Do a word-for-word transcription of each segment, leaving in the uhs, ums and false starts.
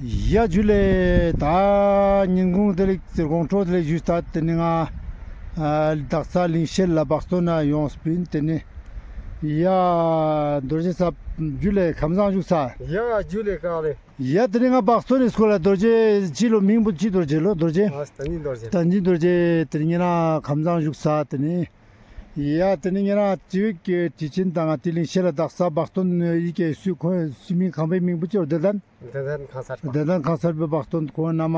ཡ་ཇུ་ལེ། ད་ཉིན་གུང་བདེ་ལེགས་ཟེར་དགོང་དྲོ་བདེ་ལེགས་ཞུས་ད། དེ་ནི་ང་ཨ་དག་ས་ལིང་ཤེད་ལ་བག་སྟོན་ན་ཡོངས་པིན། དེ་ནི་ཡ་རྡོ་རྗེ་ས་ཇུ་ལེ་ཁམས་བཟང་བཞུགས་ས། ཡ་ཇུ་ལེ་ག་ལེ། ཡ་དེ་ནི་ང་བག་སྟོན་ནི་སྐོར་ལ་རྡོ་རྗེ་ཅི་ལོ་མིང་པོ་ཅི་རྡོ་རྗེ་ལོ་རྡོ་རྗེ། ཨ་བསྟན་འཛིན་རྡོ་རྗེ། བསྟན་འཛིན་རྡོ་རྗེ་དེ་ནི་ཉེ་རང་ཁམས་བཟང་བཞུགས་ས་དེ་ནི། ཡ་དེ་ནི་ཉེ་རང་ཅི་བིག་གི་དྲི་ཆེན་དང་ང་དེ་ལིང་ཤེད་ལ་དག་ས་བག་སྟོན་ཡི་གེ་སུས་ཁོང་སུ་མིང་ཁང་པའི་མིང་པོ་ཅི་རྡོ་ལྡན། བདེ་ལྡན་ཁང་གསར་པ། བདེ་ལྡན་ཁང་གསར་པའི་བག་སྟོན་ཁོང་ན་མ་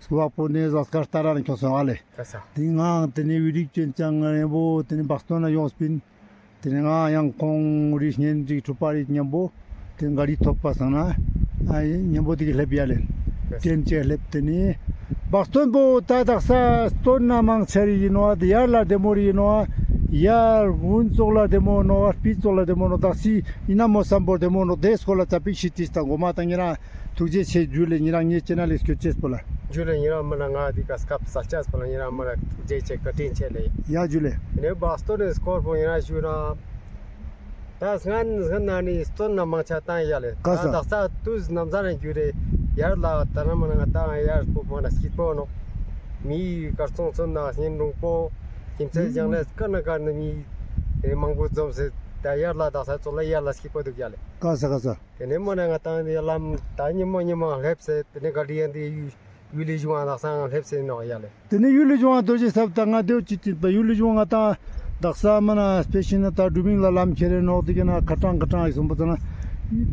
སྐུ་བག་པོ་ནས་ཟ་སྐར་ལྟ་ར་ན་ཁྱོད་སོང་ཨ་ལེ། ཁ་ས། དེ་ངའང་དེ་ནས་བི་རིག་ཅན་ཅང་ངའི་བོ་དེ་ནས་བག་སྟོན་ན་ཡོངས་པིན། དེ་ནས་ང་ཡང་ཁོང་རིག་གཉེན་རིག་གྲུབ་པ་རིག་མཉམ་པོ་དེ་འགའ་རིག་ཐོབ་པ་སང་ན་ཨ་མཉམ་པོ་དེ་གི་སླེབས་ཡ་ལེ། ཁ་ས། ཀེམ་ཅེ་སླེབས་དེ་ནས་བག་སྟོན་པོ་ད་དག་ས་སྟོན་ན་མང་ཆེ་རིག་ཡིན་ནོ། དེ་ཡར་ལ་བདེ་མོ་རིག་ཡིན་ནོ། ཡར་དགུན་ཙོག་ལ་བདེ་མོ་ནོ། སྤི་ཙོག་ལ་བདེ་མོ་ནོ། དག་ས་ཡིན་ན་མོ་བསམ་པོ་བདེ་མོ་ནོ། དེ་སྐོར་ལ་ཙ་པིག་ཤིག་དྲིས་དང་གོ་མ་དང་ཉེ་རང་ཐུགས་རྗེ་ཆེ་ཇུ་ལེ། ཉེ་རང་ངའི་ཅེ་ནལ་ལ་སྐྱོད་ཅེས་པོ་ལ། ཇུ་ལེ། ཉེ་རང་མ་ན་ང་འདི་ཀ་སྐབས་ས་ཆ་པོ་ལ་ཉེ་རང་མ་ན་ཐུགས་རྗེ་ཆེ་བཀའ་དྲིན་ཆེ་ལེ། ཡ་ཇུ་ལེ། ནེ་བག་སྟོན་ནི་སྐོར་པོ་ཉེ་རང་ཞུ་ན། ད་སྔན་སྔན་ན་ནི་སྟོན་ན་མང་ཆ་བཏང་ཡ་ལེ། ཁ་ས། ད་དག་ས་དུས་ནམ་ཟ་ན་རྒྱུ་རེ་ཡར་ལ་ད་ན་མ་ན་ང་ཏང་ཡར་པོ་མ་ན་སྐྱིད་པོ་ནོག་མི་གར་སོང་ཚོན་ན་གཉེན་དྲུང་པོ་ཁྱིམ་མཚེས་ཞང་ལས་ཀ་ན་ཀ་ན་མི་མང་པོ་འཛོམས་སེ་ད་ཡར་ལ་དག་ས་ཙོག་ལ་ཡར་ལ་སྐྱིད་པོ་འདུག་ཡ་ལེ། ཁ་ས་ཁ་ས། དེ་ནས་མ་ན་ང་ཏང་ཡ་ལམ་ད་ཉི་མ་ཉི་མ་སླེབས་སེ་དེ་ནས་ག་འདྲི་ཡ་འདི་ཡུལ་ལི་གཞུང་ང་དག་ས་ང་སླེབས་སེ་ནོག་ཡ་ལེ། དེ་ནས་ཡུལ་ལི་གཞུང་ང་རྡོ་རྗེ་ས་ད་ང་དེའོ་ཅི་ཅི་པ་ཡུལ་ལི་གཞུང་ང་ཏང་དག་ས་མ་ན་སྤེ་ཤིན་ན་ད་འགྲུལ་མིང་ལ་ལམ་ཁྱེར་རེ་ནོག་དེ་ག་ན་ཁ་ཏང་ཁ་ཏང་ཡི་སོང་པ་ཙ་ན།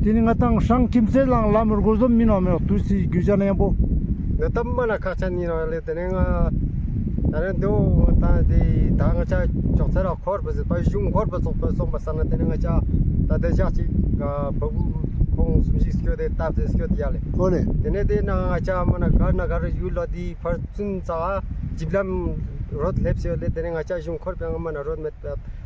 དེ་ནས་ང་ཏང་ཧྲང་ཁྱིམ་མཚེས་ལའང་ལམ་རྒོལ་འཛོམས་མི་ནོག་མེད་དུས་སི་རྒྱུ་ཆ་ན་ཡང་པོ། འདི་ལྟ་མ་ན་ཁག་ཆེན་ཡིན་ནོག་ལེ། དེ་ནས་ང་ད་རེ་འདོ་ང་ཏང་དེ་ད་ང་ཅག་ཅོག་ཚེ་ར་འཁོར་བ་ཟེར་པ་གཞུང་འཁོར་བ་ཚོགས་པ་སོང་པ་ས་ན་དེ་ནས་ང་ཅག་ད་དེ་ཞག་ཅིག་བ་བུ་ཁོང་གསུམ་ཞིག་སྐྱོད་དེ་སྟབས་ཟེར་སྐྱོད་དེ་ཡ་ལེ། ཨོ་ལེ། དེ་ནས་དེ་ན་ང་ཅག་མ་ན་གར་ན་གར་ཡུལ་ལ་དེ་ཕར་ཚུན་ཚ་ཇིབ་ལམ་རོད་སླེབས་སེ་ཡོད་ལེ། དེ་ནས་ང་ཅག་གཞུང་འཁོར་པའང་མ་ན་རོད་མེད་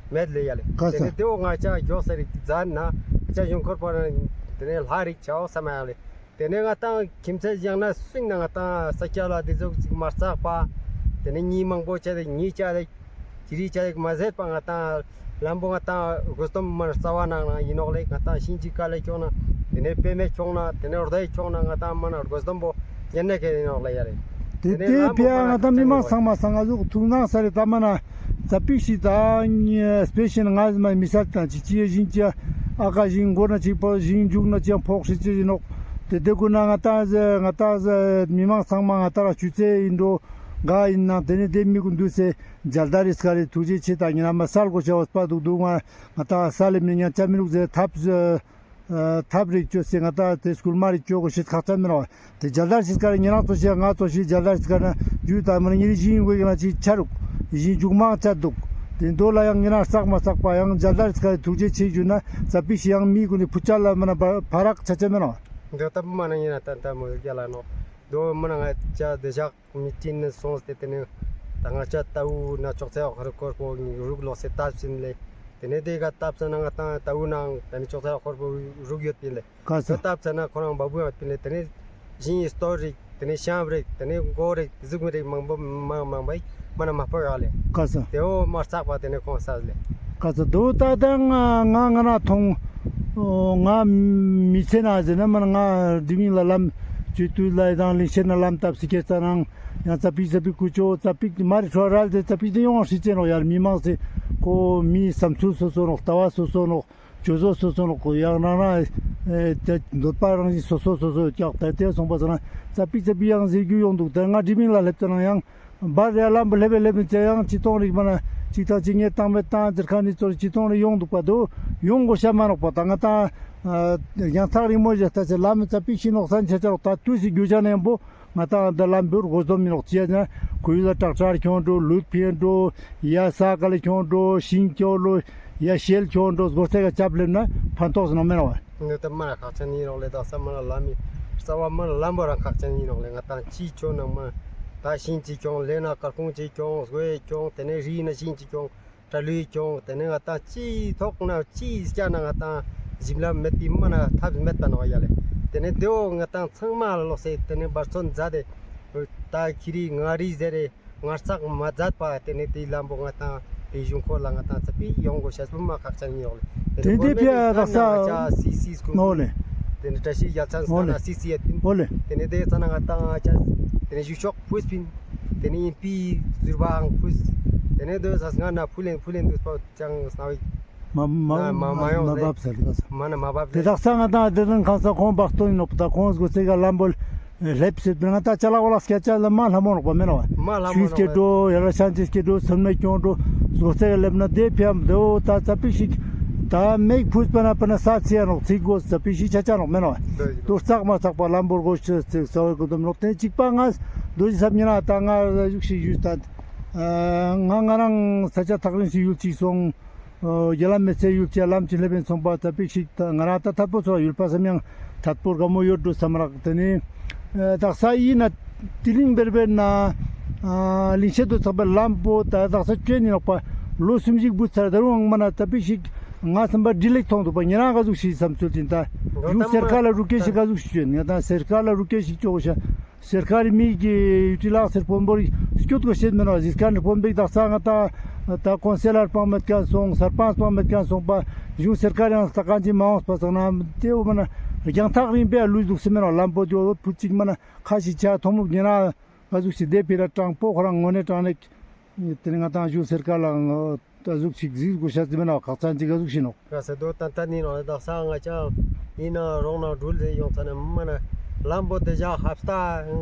མེད་ལེ་ཡ་ལེ། ཁ་ས། དེ་ནས་དེའོ་ང་ཅག་མགྱོགས་ས་རིག་ཛད་ན་ང་ཅག་གཞུང་འཁོར་པ་ན་དེ་ནས་ལྷ་རིག་ཆའོ་ས་མ་ཡ་ལེ། དེ་ནས་ང་ཏང་ཁྱིམ་མཚེས་ཡང་ན་སུང་ན་ང་ཏང་ས་སྐྱ་ལ་དེ་ཟུག་ཅིག་མ་རྩག་པ། དེ་ནས་མི་མང་པོ་ཆ་དེ་ཉི་ཆ་དེ་ཅི་རི་ཆ་དེ་མ་ཟད་པ་ང་ཏང་ལམ་པོ་ང་ཏང་རྒོལ་སྟོམ་མ་རྩ་བ་ནང་ན་ཡིན་ནོག་ལེ། ང་ཏང་ཤིང་ཅིག་ཀ་ལེ་ཁྱོང་ན་དེ་ནས་པེ་མེ་ཁྱོང་ན་དེ་ནས་རྡོ་ཡི་ཁྱོང་ན་ང་ཏང་མ་ན་རྒོལ་སྟོམ་པོ་ཉན་ན་ཁེ་ཡིན་ནོག་ལེ་ཡ་ལེ། དེ་དེ་ནས་དེ་ལམ་པོ་ཕི་ཡ་མ་ན་ང་ཏང་མི་མང་ཚང་མ་སང་ང་ཟུག་ཐུག་ནང་ས་རེ་ད་མ་ན་ཙ་པིག་ཤིག་ད་སྤེ་ཤིན་ང་མ་མི་སལ་དང་ཅི་ཅི་ཡ་ཞིང་ཅི་ཨ་ཀ་ཞིང་མགོ་ན་ཅིག་ཕོག་ཞིང་མཇུག་ན་ཅིག་ཕོག་ཤི་ཅི་ཡིན་ནོག་དེ་དེ་ཀུན་ན་ང་ཏང་ང་ཏང་མི་མང་ཚང་མ་ང་ཏང་ར་ཆུ་ཚེ་ཡིན་འགྲོ་ག་ཡིན་ན་དེ་ནས་དེ་མི་ཀུན་འདུས་སེ་མཇལ་དར་རིས་ཀ་རེ་ཐུགས་རྗེ་ཆེ་དང་ཉེ་རང་མ་སལ་གོ་ཤ་བ་སྤ་འདུག་འདུག་ང་ང་ཏང་སལ་ལེ་མི་ཉན་ཆ་མི་རུག་ཟེར་ཐབས་ཐབས་རིག་བཅོས་སེ་ང་ཏང་དེ་སྐུལ་མ་རིག་བཅོས་གོ་ཤེས་ཁག་ཆ་མི་རུག་དེ་མཇལ་དར་ཞིག་ཀ་ར་ཉེ་རང་ཚོ་ཞིག་ང་ཚོ་ཞིག་མཇལ་དར་ཞིག་ཀ་ར་རྒྱུ་དང་མ་ཉེ་རི་ཞིང་དགོས་ཀྱི་ན་ཅིག་ཆ་རུག་ཞིང་མཇུག་མང་ཆ་འདུག་དེ་མདོ་ལ་ཡང་ཉེ་རང་བསགས་མ་བསགས་པ་ཡང་མཇལ་དར་ཞིག་ཀ་ར་ཐུགས་རྗེ་ཆེ་ཞུ་ན་ཙ་པིག་ཞིག་ཡང་མི་ཀུན་ནི་ཕུ་ཆ་ལ་མ་ན་ཕ་རག་ཆ་ཆ་མི་རུག་འདི་ལྟ་བུ་མ་ན་ཉེ་རང་ཏན་ཏན་མོ་རྒྱ་ལ་ནོག་འདོ་མ་ན་ང་ཅག་དེ་ཞག་མི་ཏིན་ནི་སོང་སྟེ་དེ་ནས་ད་ང་ཅག་ཏ་བུ་ན་ཅོག་ཚེ་ཧོར་སྐོར་པོ་རུག་ལོག་སེ་ཏབ་ཟིན་ལེ། དེ་ནས་དེ་ག་ཏབ་ས་ན་ང་ཏང་ཏ་བུ་ནང་དེ་ནས་ཅོག་ཚེ་ཧོར་པོ་རུག་ཡོད་པིན་ལེ། ཁ་ས། ཏབ་ས་ན་ཁོ་རང་བ་བུ་ཡོད་པིན་ལེ། དེ་ནས་ཞིང་སྟོར་རིག་དེ་ནས་ཤམ་རིག་དེ་ནས་མགོ་རིག་དེ་ཟུག་མི་རིག་མང་པོ་མང་མང་པོ་མ་ན་མ་ཕོ་ཡོད་ལེ། ཁ་ས། དེ་འོ་མ་རྩག་པ་དེ་ནས་ཁོང་ས་ལེ། ཁ་ས་དོ་ད་ད་ང་ང་ང་ན་ཐོང་ང་མི་ཚེ་ན་ཟེར་ན་མ་ན་ང་འགྲིམ་ཡིན་ལ་ལམ་ཅུ་ཏུ་ལ་དང་ལིང་ཤེད་ན་ལམ་ཏབ་སི་ཁེ་ཙ་ནང་ཡང་ཙ་པིག་ཙ་པིག་ཀུ་ཅོ་ཙ་པིག་མ་རི་ཁྲོ་རལ་ཏེ་ཙ་པིག་དེ་ཡོང་ཧྲི་ཅེ་ནོག་ཡར་མི་མང་སེ་ཁོ་མི་བསམ་ཚུལ་སོ་སོ་ནོག་ལྟ་བ་སོ་སོ་ནོག་ཅོ་བཟོ་སོ་སོ་ནོག་ཡང་ན་ན་དེ་འདོད་པ་རང་བཞིན་སོ་སོ་སོ་སོ་ཀྱག་དེ་དེ་སོང་པ་ཙ་ན་ཙ་པིག་ཙ་པིག་ཡང་ཟེར་རྒྱུ་ཡོང་འདུག་དེ་ང་འགྲིམ་ཡིན་ལ་སླེབས་ཏེ་ན་ཡང་བར་རེ་ལམ་བུ་ལེབ་བེ་ལེབ་བེ་ཅེ་ཡང་ཅི་ཐོང་རིག་མ་ན་ཅིག་ཐང་ཅིག་ངེ་ཏང་བེ་ཏང་ཟེར་ཁ་ནི་ཚོར་ཅི་ཐོང་རིག་ཡོང་འདུག་པ་དོ་ཡོང་གོ་ཤ་མ་ནོག་པ་ད་ང་ཏང་ཡང་ཐག་རིང་མོ་ཞིག་ལྟ་ཚེ་ལམ་ཙ་པིག་ཤི་ནོག་སན་ཆ་ཆ་རོག་ད་དུས་སི་རྒྱུ་ཆ་ནས་བོ་ང་ཏང་འདི་ལམ་བུར་གོ་སྡོམ་མི་ནོག་ཅི་ཡ་ན་ཁོ་ཡུལ་ལ་ཏྲག་ཏྲག་ཁྱོང་འགྲོ་ལུད་ཕིན་འགྲོ་ཡ་ས་ཀ་ལ་ཁྱོང་འགྲོ་ཤིང་ཁྱོང་འགྲོ་ཡ་ཤེལ་ཁྱོང་འགྲོ་སྒོ་ཚེ་ག་ཅབ་ལེབ་ན་ཕན་ཐོགས་ནོག་མེ་ནོག་པ། འདི་ལྟ་མ་ཁག་ཆེན་ཡིན་རོགས་ལེ། དག་ས་མ་ལ་ལམ་མི་རྩ་བ་མ་ལ་ལམ་བོ་རང་ཁག་ཆེན་ཡིན་རོགས་ལེ། ང་ཏང་ཅི་ཁྱོང་ནང་མ་ད་ཤིང་ཅི་ཁྱོང་ལེ་ན་ཀར་ཁུང་ཅི་ཁྱོང་སྒོའི་ཁྱོང་དེ་ནས་རི་ན་ཤིང་ཅི་ཁྱོང་གྲ་ལུའི་ཁྱོང་དེ་ནས་ང་ཏང་ཅི་ཐོག་ན་ཅི་སྐྱ་ན་ང་ཏང་ཞིམ་ལ་མེད་པའི་མ་ན་ཐབས་མེད་པ་ནོག་ཡ་ལེ། དེ་ནས་དེའོ་ང་ཏང་ཚང་མ་ལོག་སེ་དེ་ནས་འབར་ཚོན་མཛད་དེ་ད་ཁྱི་རི་ང་རི་ཟེར་རེ། ངར་ཚག་མ་མཛད་པ་དེ་ནས་དེའི་ལམ་བོ་ང་ཏང་དེ་གཞུང་འཁོར་ལ་ང་ཏང་ཚ་པི་ཡོང་དགོས་ཤེས་པོ་མ་ཁག་ཅན་ཡོང་ལེ། དེ་དེ་ཕི་ཡ་དག་ས་ནོ་ལེ། ཏེ་ནེ་བཀྲ་ཤིས་རྒྱལ་མཚན་ཨོ་ལེ། སི་སི་ཡ་པིན། ཨོ་ལེ། ཏེ་ནེ་ཏེ་ཙ་ན་ང་ཏང་ང་ཅག་ཏེ་ནེ་ཞུ་ཤོག་ཕུས་པིན། ཏེ་ནེ་ཨིན་པི་ཟུར་པའང་ཕུས། ཏེ་ནེ་ཏེ་ས་སྔ་ན་ཕུལ་ལེན་ཕུལ་ལེན་དུས་པ་ཅང་སྣང་བའི་མ་མ་མ་མ་ཡོང་མ་ལེ། བབས་ས་ལེ། མ་ན་མ་བབས་ཏེ་ལེ། དག་ས་ང་ཏང་ཏེ་དང་ཁང་ས་ཁོང་བག་སྟོན་ནོག་པ་ད་ཁོང་སྒོ་ཚེ་ག་ལམ་བོ་ལེབ་སེ་ང་ཏང་ཅ་ལག་བོ་ལ་སྐྱ་ཅ་ལ་མ་ལྷ་མོ་ནོག་པ་མེན་ན་བ། མ་ལྷ་མོ་ཆུ་ནོག་སྐྱེ་པ། འགྲོ་ཡ་ར་ཤང་ཅེ་སྐྱེ་འགྲོ་སོན་མེ་སྐྱོང་འགྲོ་སྒོ་ཚེ་ག་ལེབ་ན་ཏེ་ཕིའམ་ཏེ་འོ་ད་ཙ་པིག་ཞིག་ད་མེག་ཕུས་པ་ན་པ་ན་ས་ཚི་ཡ་ནོག་ཚིག་གོ་ཙ་པིག་ཞིག་ཆ་ཆ་ནོག་མེན་ན་བ། ཏོ་ཙག་མ་ཙག་པ་ལམ་བོ་སྒོ་ཚེ་ཚིག་ས་བའི་གོ་དོམ་ནོག་ཏེ་ཅིག་པ་ང་རྡོ་རྗེ་ཟབ་ཉི་ན་ད་ང་ཟུག་ཞིག་ཡུལ་ད་ང་ང་རང་ས་ཆ་ཐག་རིང་ཞིག་ཡུལ་ཅིག་སོང་། ཨོ་རྒྱ་ལམ་མེད་ཚེ་ཡུལ་ཅེ་ལམ་ཅི་ལེབ་ཡིན་སོང་པ་ཙ་པིག་ཞིག་ད་ང་རང་ད་ཐད་པོ་ཚོ་ཡུལ་པ་སམ་ཡང་ཐད་པོ་དགའ་མོ་ཡོད་འགྲོ་སམ་རག་ཏེ་ནེ་ཨ་དག་ས་ཡིན་ན་ཏི་ལིང་བེར་བེར་ན་ཨ་ལིང་ཤེད་དོ་ཚག་པའི་ལམ་པོ་ད་དག་ས་ཅོན་ཡིན་ནོག་པ་ལོ་སུམ་ཞིག་བུད་ཚར་ད་རུང་མ་ན་ཙ་པིག་ཞིག་ང་སམ་པ་འདི་ལེགས་མཐོང་འདུག་པ་ཉེ་རང་ག་ཟུག་ཞིག་སམ་ཚུལ་ཅིན་ད་ཡུལ་སེར་ཁ་ལ་རུ་སྐད་ཞིག་ག་ཟུག་ཞིག་ཅོན་ང་ད་སེར་ཁ་ལ་རུ་སྐད་ཞིག་ཅོ་གོ་ཤ། སེར་ཁ་རི་མི་གི་ཡུ་ཏི་ལག་སེར་དཔོན་པོ་རི་སྐྱོད་གོ་ཤེས་མེད་ནོག་ཟིག་ཀ་ནི་དཔོན་པོ་དག་ས་ང་ཏང་ད་ཀོན་སེ་ལར་པང་མེད་ཁན་སོང་སར་པང་པང་མེད་ཁན་སོང་པ་གཞུང་སེར་ཁ་རི་ཡང་ས་ཀ་ཅི་མ་འོངས་པ་སོང་ན་ཏེ་འོ་མ་ན་རྒྱང་ཐག་རིང་པའི་ལུས་འདུག་སེ་མེད་ནོག་ལམ་པོ་ཏེ་འོ་ཕུ་ཅིག་མ་ན་ཁ་ཞིག་ཆ་ཐོང་མུག་ཉེ་ན་ག་ཟུག་ཞིག་དེ་ཕི་ར་དྲང་པོ་ཁོ་རང་ངོ་ནས་དྲང་ནས་ཏེ་ནེ་ང་ཏང་གཞུང་སེར་ཁ་ལ་ད་ཟུག་ཅིག་གཟིགས་དགོས་ཤ་ཟི་མེད་ན་ཁག་ཅན་ཅིག་ག་ཟུག་ཤིག་ནོག་ག་ས་དོ་ཏན་ཏན་ནི་ནོག་ལེ། དག་ས་ང་ཅག་ཡིན་ན་རོང་ནང་འགྲུལ་ལེ་ཡོང་ཚ་ན་མ་ན་ལམ་པོ་དེ་ཞག་ཧབ་སྟ་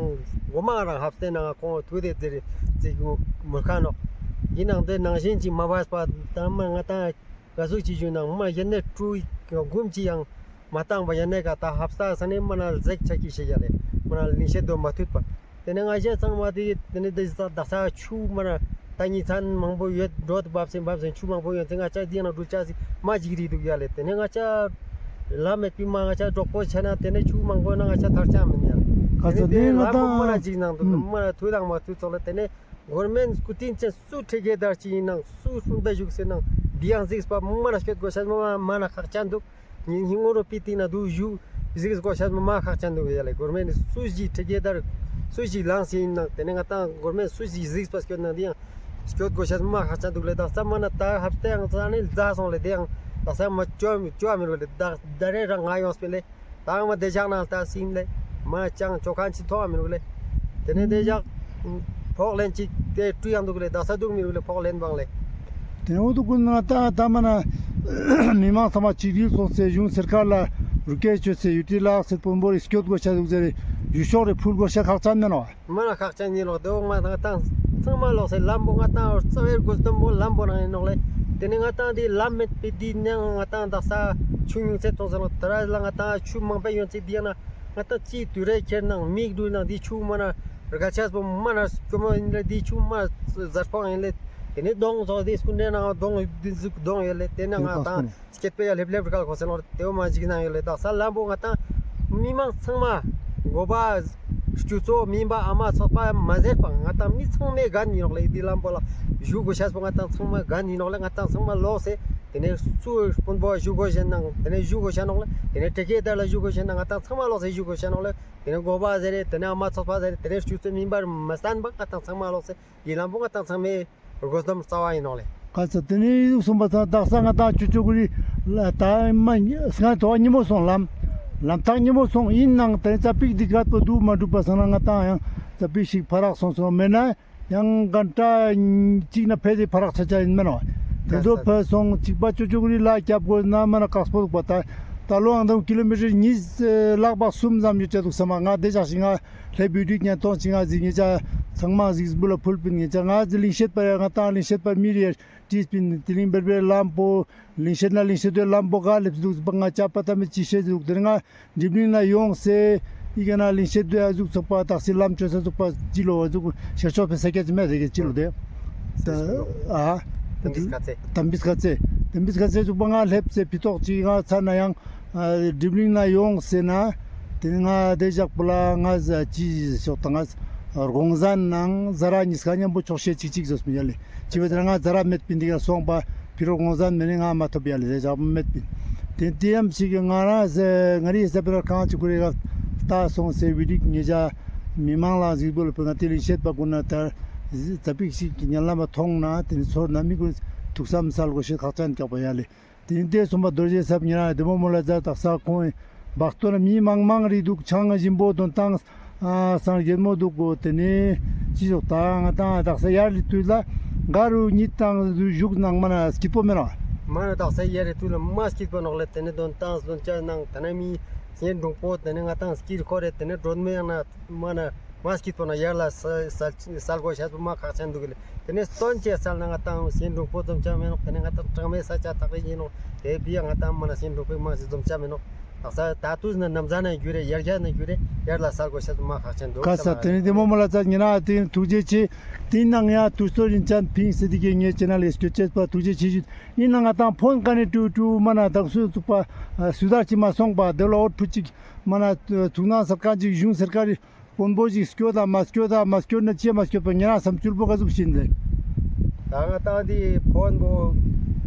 གོ་མ་རང་ཧབ་སྟེ་ནང་ཁོང་ཐུག་དེ་ཙི་རི་ཙི་གུ་མུར་ཁ་ནོག་ཡིན་ནང་དེ་ནང་བཞིན་ཅིག་མ་བས་པ་ད་མ་ང་ཏང་ག་ཟུག་ཅིག་ཞུ་ན་མ་ཡེ་ནས་ཀྲུ་གུམ་ཅིག་ཡང་མ་བཏང་པ་ཡ་ནས་ག་ད་ཧབ་སྟ་ས་ནས་མ་ན་ཟེག་ཆ་ཀི་ཤེས་ཡ་ལེ། མ་ན་ལིང་ཤེད་དོ་མ་ཐུད་པ། དེ་ནས་ང་ཞེ་ཚང་མ་དེ་དེ་ནས་དེ་ས་དག་ས་ཆུ་མ་ན་ད་ཉི་ཚན་མང་པོ་ཡོད་འགྲོ་དུ་བབས་སེ་བབས་སེ་ཆུ་མང་པོ་ཡོད་ཚེ་ང་ཅག་དེ་ན་འགྲུལ་ཆ་སི་མ་ཅིག་རིག་འདུག་ཡ་ལེ། དེ་ནས་ང་ཅག་ལམ་མེད་པི་མ་ང་ཅག་གྲོགས་པོ་ཆ་ན་དེ་ནས་ཆུ་མང་པོ་ན་ང་ཅག་ཐར་ཆ་མིན་ཡ་ལེ། ག་ས་དེ་ནས་དེ་ལམ་པོ་མ་ན་ཅིག་ནང་འདུག་མ་ན་ཐུད་དང་མ་ཐུད་ཚོགས་ལ་དེ་ནས་གོར་མེན་སྐུ་དྲིན་ཅན་སུ་ཁྲི་གེ་དར་ཅིག་ཡིན་ནང་སུ་སུན་པའི་བཞུགས་སེ་ནང་འདི་ཡང་གཟིགས་པ་མ་ན་སྐྱོད་དགོས་ཤ་མ་མ་ན་ཁག་ཅན་འདུག་ཉིན་ཧིང་ངོ་རོ་པི་ཏི་ན་དུ་ཞུ་གཟིགས་དགོས་ཤ་མ་མ་ཁག་ཅན་འདུག་ཡ་ལེ། གོར་མེན་སུ་ཞིག་ཁྲི་གེ་དར་སུ་ཞིག་ལངས་སེ་ཡིན་ནང་དེ་ནས་ང་ཏང་གོར་མེན་སུ་ཞིག་གཟིགས་པ་སྐྱོད་ནང་འདི་ཡང་སྐྱོད་དགོས་ཤ་མ་ཁག་ཅན་འདུག་ལེ། དག་ས་མ་ན་ད་ཧབ་སྟེ་ཡང་ཙ་ནི་ལ་ཛ་སོང་ལེ། དེ་ཡང་དག་ས་མ་ཅོ་ཅོ་མི་རུ་ལེ། ད་ད་རེ་རང་ང་ཡོང་སྤེ་ལེ། ད་མ་དེ་ཞག་ནང་ལྟ་སིན་ལེ། མ་ཅང་ཅོ་ཁན་ཅི་ཐོག་མི་རུག་ལེ། དེ་ནས་དེ་ཞག་ཕོག་ལེན་ཅིག་དེ་ཀྲུ་ཡང་འདུག་ལེ། དག་ས་འདུག་མི་རུག་ལེ། ཕོག་ལེན་བང་ལེ། དེ་འོ་དུ་ཀུན་ང་ད་ད་མ་ན་མི་མང་ཚང་མ་ཅིག་རིལ་སོང་སེ་གཞུང་སེར་ཁ་ལ་རུ་སྐད་ཆོད་སེ་ཡུ་ཏི་ལག་སེ་དཔོན་པོ་རི་སྐྱོད་དགོས་ཤ་འདུག་ཟེར་རེ་ཡུ་ཤོག་རེ་ཕུལ་དགོས་ཤ་ཁག་ཅན་མེན་ནོ། མ་ན་ཁག་ཅན་ཡིན་ནོག་དེ་འོ་ང་ང་ཏང་ཚང་མ་ལོག་སེ་ལམ་པོ་ང་ཏང་རྩ་བའི་དགོས་དོན་པོ་ལམ་པོ་ནང་ཡིན་ནོག་ལེ། དེ་ནས་ང་ཏང་དེ་ལམ་མེད་པའི་དེ་ནས་ང་ཏང་དག་ས་ཆུ་ཉུང་ཚད་ཐོང་ཟེར་ནོག་དེ་ར་ལ་ང་ཏང་ཆུ་མང་པོ་ཡོང་ཚེ་དེ་ཡང་ན་ང་ཏང་ཅི་དུས་རེ་ཁྱེར་ནང་མིག་འགྲུལ་ནང་དེ་ཆུ་མ་ན་རྒ་ཆས་པོ་མ་ན་སྐྱོ་མོ་ཡིན་ལེ། དེ་ཆུ་མ་ཟར་ཕོང་ཡིན་ལེ། དེ་ནས་གདོང་ཟོག་དེ་སྐུ་འདྲེན་ནང་གདོང་དེ་ཟུག་གདོང་ཡོད་ལེ། དེ་ན་ང་ཏང་སྐྱེད་པའི་ཡ་ལེབ་ལེབ་རི་ཀལ་གོ་སེ་ལོར་དེའོ་མ་འཇིགས་སྣང་ཡོད་ལེ། དག་ས་ལམ་པོ་ང་ཏང་མི་མང་ཚང་མ་འགོ་པ་སྤྱི་ཚོགས་མིན་པ་ཨ་མ་ཚོགས་པ་མ་ཟད་པ་ང་ཏང་མི་ཚང་མའི་འགན་ཡིན་ནོག་ལེ། འདི་ལམ་པོ་ལ་བཞུགས་དགོས་ཤེས་པོ་ང་ཏང་ཚང་མ་འགན་ཡིན་ནོག་ལེ། ང་ཏང་ཚང་མ་ལོག་སེ་དེ་ནས་སུ་དཔོན་པོ་བཞུགས་དགོས་ཤེས་ནང་དེ་ནས་བཞུགས་དགོས་ཤེས་ནོག་ལེ། དེ་ནས་ཁྲི་ཀེ་དར་ལ་བཞུགས་དགོས་ཤེས་ན་ང་ཏང་ཚང་མ་ལོག་སེ་བཞུགས་དགོས་ཤེས་ནོག་ལེ། དེ་ནས་འགོ་པ་ཟེར་རེ་དེ་ནས་ཨ་མ་ཚོགས་པ་ཟེར་རེ་དེ་ནས་སྤྱི་ཚོགས་མིན་པར་མ་བསྟན་པ་ང་ཏང་ཚང་མ་ལོག་སེ་འདི་ལམ་པོ་ང་ཏང་ཚང་མའི་དགོས་དོན་རྩ་བ་ཡིན་ནོག་ལེ། ག་ཚ་དེ་ནས་ཡུག་སོང་པ་ཚང་དག་ས་ང་ཏང་ཅོ་ཅོ་གུ་རི་ལ་ད་མ་སྔ་དོ་ཉི་མོ་སོང་ལམ་ལམ་ཐག་ཉི་མོ་སོང་ཡིན་ནང་དེ་ཙ་པིག་འདི་ག་པོ་འདུག་མ་འགྲུབ་པ་སང་ན་ང་ཏང་ཡང་ཙ་པིག་ཞིག་ཕ་རག་སོང་སོང་མེད་ན་ཡང་གན་ཏྲ་གཅིག་ན་ཕེ་དེ་ཕ་རག་ཆ་ཆ་ཡིན་མེད་ནོག་དེ་ཚོ་ཕེ་སོང་གཅིག་པ་ཅོ་ཅོ་གུ་རི་ལ་རྒྱབ་དགོས་ན་མ་ན་དཀགས་པོ་འདུག་པ། ད་ད་ལོ་ཨང་དང་ཀི་ལོ་མི་ཊར་གཉིས་ལྷག་པ་གསུམ་ཙམ་ཡོད་ཅེས་འདུག་སམ། ང་དེ་ཞག་ཞིག་ང་ལྷེ་བི་ཌིའོ་ཉན་ཐོང་ཅིག་ང་གཟིགས་ཉེ་ཆ་ཚང་མ་གཟིགས་འབུལ་ལ་ཕུལ་པིན། ཉེ་ཆ་ང་གཟིགས་ལིང་ཤེད་པ་ཡ་ང་ཏང་ལིང་ཤེད་པ་མི་རེ་ཅིས་པིན། དེ་རིང་བེར་བེར་ལམ་པོ་ལིང་ཤེད་ན་ལིང་ཤེད་དོ་ལམ་པོ་ག་ལེབ་འདུག་པ་ང་ཅག་པ་ད་མི་ཅི་ཤེས་འདུག་དེ་ང་འགྲིབ་ལིང་ན་ཡོང་སེ་ཡི་གེ་ན་ལིང་ཤེད་དོ་ཡ་ཟུག་ཚོགས་པ་དག་སེ་ལམ་ཅོ་ས་ཚོགས་པ་ཅི་ལོ་བ་ཟུག་ཤར་ཕྱོགས་པའི་ས་སྐྱ་ཅི་མེད་རེ་གེ་ཅི་ལོ་དེ་ད་ཨ་དམ་པིས་ཁ་ཚེ་དམ་པིས་ཁ་ཚེ་དམ་པིས་ཁ་ཚེ་ཟུག་པ་ང་ལེབ་སེ་ཕི་ཏོག་ཅིག་ང་ཚ་ན་ཡང་། ཨ་སྒྲིབ་གླིང་ན་ཡོང་ཟེར་ན། དེ་ནི་ང་དེ་ཞག་པོ་ལ་ང་ཟ་ཅི་ཞོག་དང་ང་དགོང་ཟན་ནང་ཟ་ར་གཉིས་ཀ་མཉམ་པོ་ཆོག་ཤེས་ཅིག་ཅིག་ཟོས་མི་ཡ་ལེ། ཅི་བས་ང་ཟ་ར་མེད་པིན་འདི་ག་སོང་པ་ཕི་རོ་དགོང་ཟན་མེད་ནི་ང་མ་ཐོབ་ཡ་ལེ། དེ་ཞག་པོ་མེད་པིན། དེ་དེ་ཡམ་ཞིག་གི་ང་རང་ཟེ་ང་རི་ཟ་པི་ར་ཁང་ཅིག་ཁུ་རེ་ག་ལྟ་སོང་ཟེ་བི་ཌིག་ཉེ་ཆ་མི་མང་ལ་གཟིགས་པོ་ལ་པོ་ང་དེ་ལིང་ཤེད་པ་ཀུན་ན་ད་ཟ་པིག་ཞིག་གི་ཉན་ལ་མ་ཐོང་ན་དེ་ནི་ཚོར་ན་མི་ཀུན་ཐུགས་བསམ་སལ་དགོས་ཤེས་ཁག་ཅན་རྒྱག་པ་ཡ་ལེ། དེ་ནི་དེ་སོང་པ་རྡོ་རྗེ་ཟབ་ཉེ་རང་བདེ་མོ་མོ་ལ་ཛ་དག་ས་ཁོང་ བག་སྟོན་མི་མང་མང་རེ་དུག། ཆང་ཞིམ་པོ་དོན་ཏང་སང་རྒྱལ་མོ་དུག་གོ། ཏེ་ནེ་ཅི་ཟོག་ད་ང་ཏང་དག་ས་ཡར་ལི་དུས་ལ་ག་རུ་ཉིད་དང་བཞུགས་ནང་མ་ན་སྐྱིད་པོ་མེད་ནོག། མ་ན་དག་ས་ཡར་ལི་དུས་ལ་མ་སྐྱིད་པོ་ནོག་ལེ། ཏེ་ནེ་དོན་ཏང་དོན་ཅ་ནང་ཏེ་ནེ་མི་སྙན་དྲུང་པོ་ཏེ་ནེ་ང་ཏང་སྐྱིད་ཁོ་རེ་ཏེ་ནེ་སྒྲོན་མེ་ཡང་ན་མ་ན་མ་སྐྱིད་པོ་ན་ཡར་ལ་ས་ས་སལ་གོ་ཤེས་པོ་མ་ཁག་ཅན་དུག་ལེ། ཏེ་ནེ་སྟོན་ཅེས་སལ་ན་ང་ཏང་སྙན་དྲུང་པོ་ཙམ་ཅ་མེད་ནོག། ཏེ་ནེ་ང་ཏང་གྲངས་མེད་ས་ཆ་ཐག་རིང་ཡིན་ནོག། ཏེ་བི་ཡ་ང་ཏང་མ་ན་སྙན་དྲུང་པོ་མ་སི་ཙམ་ཅ་མེད་ནོག། དག་ས་ད་དུས་ན་ནམ་ཟ་ན་རྒྱུ་རེ་ཡར་རྒྱ་ན་རྒྱུ་རེ་ཡར་ལ་སལ་གོ་ཤེས་པོ་མ་ཁག་ཅན་དུག། ཀ་ས་ཏེ་ནེ་ཏེ་མོ་མོ་ལ་ཙ་ཉེ་རང་ཏེ་ཐུགས་རྗེ་ཆེ། ཏེ་ནང་ཡང་དུས་ཚོད་རིན་ཅན་ཕིངས་སེ་ཏེ་གི་ངའི་ཆེ་ནལ་ལ་སྐྱོད་ཅེས་པ་ཐུགས་རྗེ་ཆེ་ཞུ། ཡིན་ན་ང་ཏང་ཕོན་ཀ་ནེ་ཀྲུ་ཀྲུ་མ་ན་དག་སུ་ཚུགས་པ་སུ་དར་ཅི་མ་སོང་པ་དེ་ལ་འོ་ཕུ་ཅིག་མ་ན་ཐུགས་སྣང་སར་ཀ་ཅིག་གཞུང་སར་ཀ་རི་དཔོན་པོ་ཞིག་སྐྱོད་དང་མ་སྐྱོད་དང་མ་སྐྱོད་ན་ཅི་མ་སྐྱོད་པ་ཉེ་རང་བསམ་ཚུལ་པོ་ག་ཟུག་ཤིན་ལེ། ད་ང་ཏང་འདི་དཔོན་པོ་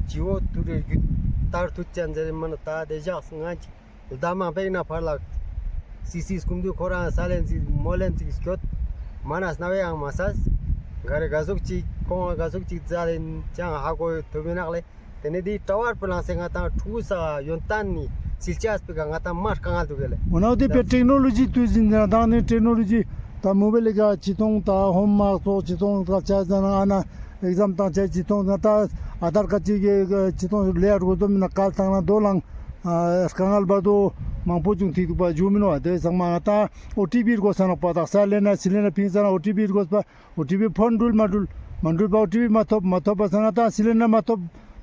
ཇི་བོ་ཐུ་རེ་རྒྱུད་ལྟར་ཐུག་ཅན་ཟེར་མ་ན་ད་དེ་ཞག་ང་ཅིག་ལྡ་མང་པེག་ན་ཕར་ལ་སི་སི་སྐུམ་དུ་ཁོ་རང་ས་ལེན་ཅིག་མོ་ལེན་ཅིག་སྐྱོད་མ་ན་སྣ་བའི་ཡང་མ་སས་ག་རེ་ག་ཟུག་ཅིག་ཁོང་ག་ཟུག་ཅིག་ཛ་ལེན་ཅང་ཧ་གོ་ཐུབ་མི་ནག་ལེ། ཏེ་ནེ་འདི་ཏྲ་ཝར་པུ་ལང་སེ་ང་ཏང་ཕྲུ་གུ་ས་ཡོན་ཏན་ནི་སིལ་ཅས་པེ་ག་ང་ཏང་མ་དཀའ་ངལ་དུག་གེ་ལེ། འོ་ན་འོ་དེ་པེ་ཊེག་ནོ་ལོ་ཇི་ཏུས་ཟིན་ན་ཏང་ནི་ཊེག་ནོ་ལོ་ཇི་ད་མོ་བེལ་ལི་ཀ་ཅི་ཏོང་ད་ཧོམ་ཝརཀ་ཙོགས་ཅི་ཏོང་ད་ཆ་ཟ་ན་ཨ་ན་ཨེག་ཛམ་ཏང་ཆ་ཅི་ཏོང་ད་ཨ་དར་ཀ་ཅི་གེ་ཅི་ཏོང་ལེ་ཡ་རུ་གོ་དོ་མི་ན་ཀལ་ཏང་ན་དོ་ལང་དཀའ་ངལ་བར་དོ་མང་པོ་བྱུང་ཐིག་དུག་པ་ཇུ་མི་ནོ་བ་དེ་ཚང་མ་ང་ཏང་ཨོ་ཊི་པི་རུ་གོ་ས་ནོག་པ་དག་ས་ལེ་ན་སི་ལེ་ན་ཕིང་ས་ན་ཨོ་ཊི་པི་རུ་གོ་ས་པ། ཨོ་ཊི་པི་ཕོན་འགྲུལ་མ་འགྲུལ་མ་འགྲུལ་པ་ཨོ་ཊི་པི་མ་ཐོབ་མ་ཐོབ་པ་ས་ང་ཏང་སི་ལེན་ཌར་མ་ཐོབ་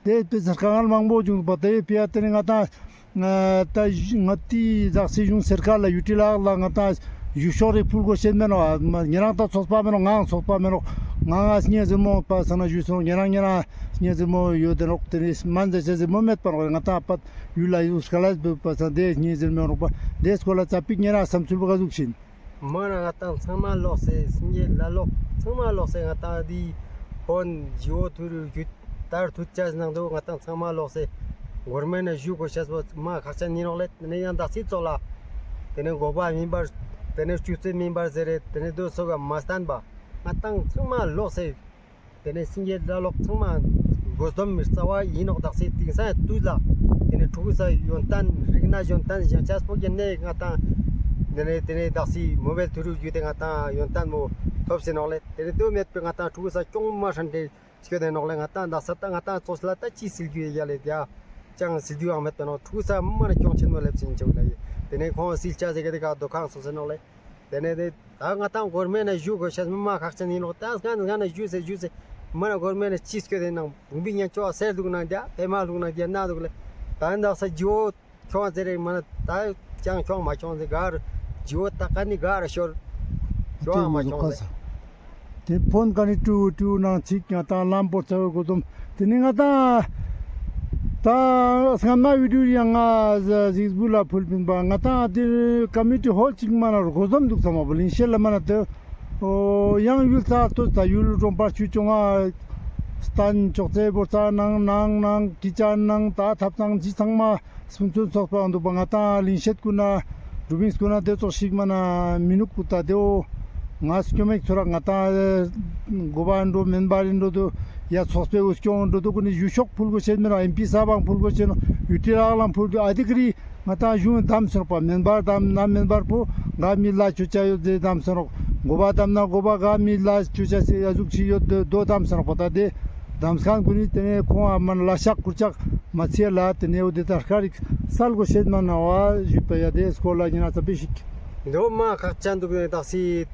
དེ་དཔེ་ཆ་དཀའ་ངལ་མང་པོ་བྱུང་པ་དེ་ཕི་ཡ་ཏེ་ནེ་ང་ཏང་ད་ང་ཏི་ཟག་སི་གཞུང་སར་ཀར་ལ་ཡུ་ཊི་ལག་ལ་ང་ཏང་ཞུ་ཤོག་རེ་ཕུལ་གོ་ཤེས་མེད་ནོ། ཉེ་རང་ད་ཚོགས་པ་མེད་ནོ་ང་ཚོགས་པ་མེད་ནོ་ང་ང་སྙེ་ཟེར་མོ་པ་ས་ན་ཞུ་སོང་ཉེ་རང་ཉེ་རང་སྙེ་ཟེར་མོ་ཡོད་དེ་ནོ་ཏེ་ནེ་མན་ཟེར་ཆེ་ཟེར་མོ་མེད་པ་ནོ་ང་ཏང་པ་ཡུལ་ལ་ཡུལ་སྐལ་ལ་བུད་པ་ས་དེ་སྙེ་ཟེར་མོ་ནོ་པ་དེ་སྐོར་ལ་ཙ་པིག་ཉེ་རང་བསམ་ཚུལ་པོ་ག་ཟུག་ཤིན། མ་ན་ང་ཏང་ཚང་མ་ལོག་སེ་སེང་གེ་ལ་ལོག་ཚང་མ་ལོག་སེ་ང་ཏང་འདི་ཧོན་ཇི་བོ་ཐུ་རུ་རྒྱུད་ལྟར་ཐུག་ཅས་ནང་དུ་ང་ཏང་ཚང་མ་ལོག་སེ་གོར་མེན་ན་ཞུ་གོ་ཤེས་པོ་མ་ཁག་ཅན་ཡིན་ནོག་ལེ། ཏེ་ནེ་ཡང་དག་སི་ཙོགས་ལ་ཏེ་ནེ་འགོ་པ་མིན་པར་ཏེ་ནེ་ཆུ་ཚོད་མིན་པར་ཟེར་རེ་ཏེ་ནེ་དོ་སོ་ག་མ་སྟན་པ་ང་ཏང་ཚང་མ་ལོག་སེ་ཏེ་ནེ་སེང་གེ་ལ་ལོག་ཚང་མ་དགོས་དོམ་རྩ་བ་ཡིན་ནོག་དག་སེ་དེང་སང་དུས་ལ་ཏེ་ནེ་ཕྲུ་གུ་ས་ཡོན་ཏན་རིག་གནས་ཡོན་ཏན་ཞང་ཆས་པོ་གི་ནེ་ང་ཏང་ཏེ་ནེ་ཏེ་ནེ་དག་སེ་མོ་བེལ་ཐུ་རུ་རྒྱུད་དེ་ང་ཏང་ཡོན་ཏན་མོ་ཐོབ་སེ་ནོག་ལེ། ཏེ་ནེ་དུ་མེད་པའི་ང་ཏང་ཕྲུ་གུ་ས་ཅུང་མ་ཧྲན་ཏེ་སྐྱོད་དེ་ནོག་ལེ། ང་ཏང་དག་ས་ད་ང་ཏང་ཚོགས་ལ་ད་ཅི་སིལ་རྒྱུ་ཡ་ལེ་ཡ་ཅང་སིལ་རྒྱུ་ཡང་མེད་པ་ནོག་ཕྲུ་གུ་ས་མ་ན་ཅུང་ཆེན་མོ་ལེབ་སེ་ཡིན་ཆོག་ལེ། ཏེ་ནེ་ཁོང་སིལ་ཅས་ཟེར་གི་དེ་ཀ་དོ་ཁང་སོ་སེ་ནོག་ལེ། ཏེ་ནེ་ཏེ་ད་ང་ཏང་གོར་མེན་ན་ཞུ་གོ་ཤེས་མ་ཁག་ཅན་ཡིན་ནོག་ད་སྔན་སྔན་ན་ཞུ་སེ་ཞུ་སེ་མ་ན་གོར་མེན་ན་ཅི་སྐྱོད་དེ་ནང་བུང་བི་ཉན་ཅོ་སེར་དུག་ནང་རྒྱ་ཕེ་མ་ལུག་ནང་རྒྱ་ན་དུག་ལེ། ད་ཡིན་དག་ས་ཇི་བོ་ཁྱོང་ཟེར་རེ་མ་ན་ད་ཅང་ཁྱོང་མ་ཁྱོང་ཟེར་ག་རུ་ཇི་བོ་ད་ཀ་ནི་ག་རུ་ཤོར་ཁྱོང་མ་ཁྱོང་ཟེར། ཏེ་ཕོན་ཀ་ནེ་ཀྲུ་ཀྲུ་ནང་ཅིག་ང་ཏང་ལམ་པོ་ཚ་བའི་གོ་དོམ། ཏེ་ནེ་ང་ཏང་ད་སྔན་མ་བི་ཌིའོ་ཡང་ང་ཟིགས་བུ་ལ་ཕུལ་པིན་པ་ང་ཏང་ཏེ་ཀོ་མུ་ནི་ཊི་ཧོལ་ཅིག་མ་ན་རུ་གོ་དོམ་དུག་ཚང་མ་བུ་ལིང་ཤེད་ལ་མ་ན་ཏེ་ཡང་ཡུལ་ས་ཏོ་ད་ཡུལ་རོང་པ་ཆུ་ཅོང་ང་སྟན་ཅོག་ཙེ་བོར་ས་ནང་ནང་ནང་ཀི་ཅན་ནང་ད་ཐབ་ཚང་ཅི་ཚང་མ། སུན་ཚོན་ཚོགས་པ་འདུག་པ་ང་ཏང་ལིང་ཤེད་ཀུན་ན་རུ་བིང་ཀུན་ན་དེ་ཙོགས་ཤིག་མ་ན་མི་ནུག་ཀུ་ད་དེའོ། ང་སྐྱོ་མེད་ཚོ་ར་ང་ཏང་འགོ་པ་འགྲོ་མེན་པར་འགྲོ་དུ་ཡ་ཚོགས་པའི་འུ་སྐྱོང་འགྲོ་དུ་ཀུན་ནི་ཞུ་ཤོག་ཕུལ་གོ་ཤེས་མེད་ན་ཨེམ་པི་ས་བང་ཕུལ་གོ་ཤེས་ན་ཡུ་ཊི་ལག་ལང་ཕུལ་དུ་ཨ་དི་ཀ་རི་ང་ཏང་གཞུང་གདམ་སོང་པ་མེན་པར་གདམ་ན་མེན་པར་པོ་ག་མི་ལ་ཆོ་ཆ་ཡོད་དེ་གདམ་སོང་རོག་འགོ་པ་གདམ་ན་འགོ་པ་ག་མི་ལ་ཆོ་ཆ་སེ་ཡ་ཟུག་ཅིག་ཡོད་དོ་གདམ་སོང་རོག་པ་ད་དེ། གདམ་ཁང་ཀུན་ནི་ཏེ་ནེ་ཁོང་ཨ་མ་ན་ལ་ཤག་ཀུར་ཅག་མ་ཚེ་ལ་ཏེ་ནེ་འོ་དེ་ད་ཤ་རིག་སལ་གོ་ཤེས་མ་ན་བ་ཞུས་པ་ཡ་དེ་སྐོར་ལ་ཉེ་རང་ཙ་པི་ཞིག་འདོ་མ་ཁག་ཅན་དུག་ནེ་དག་སི་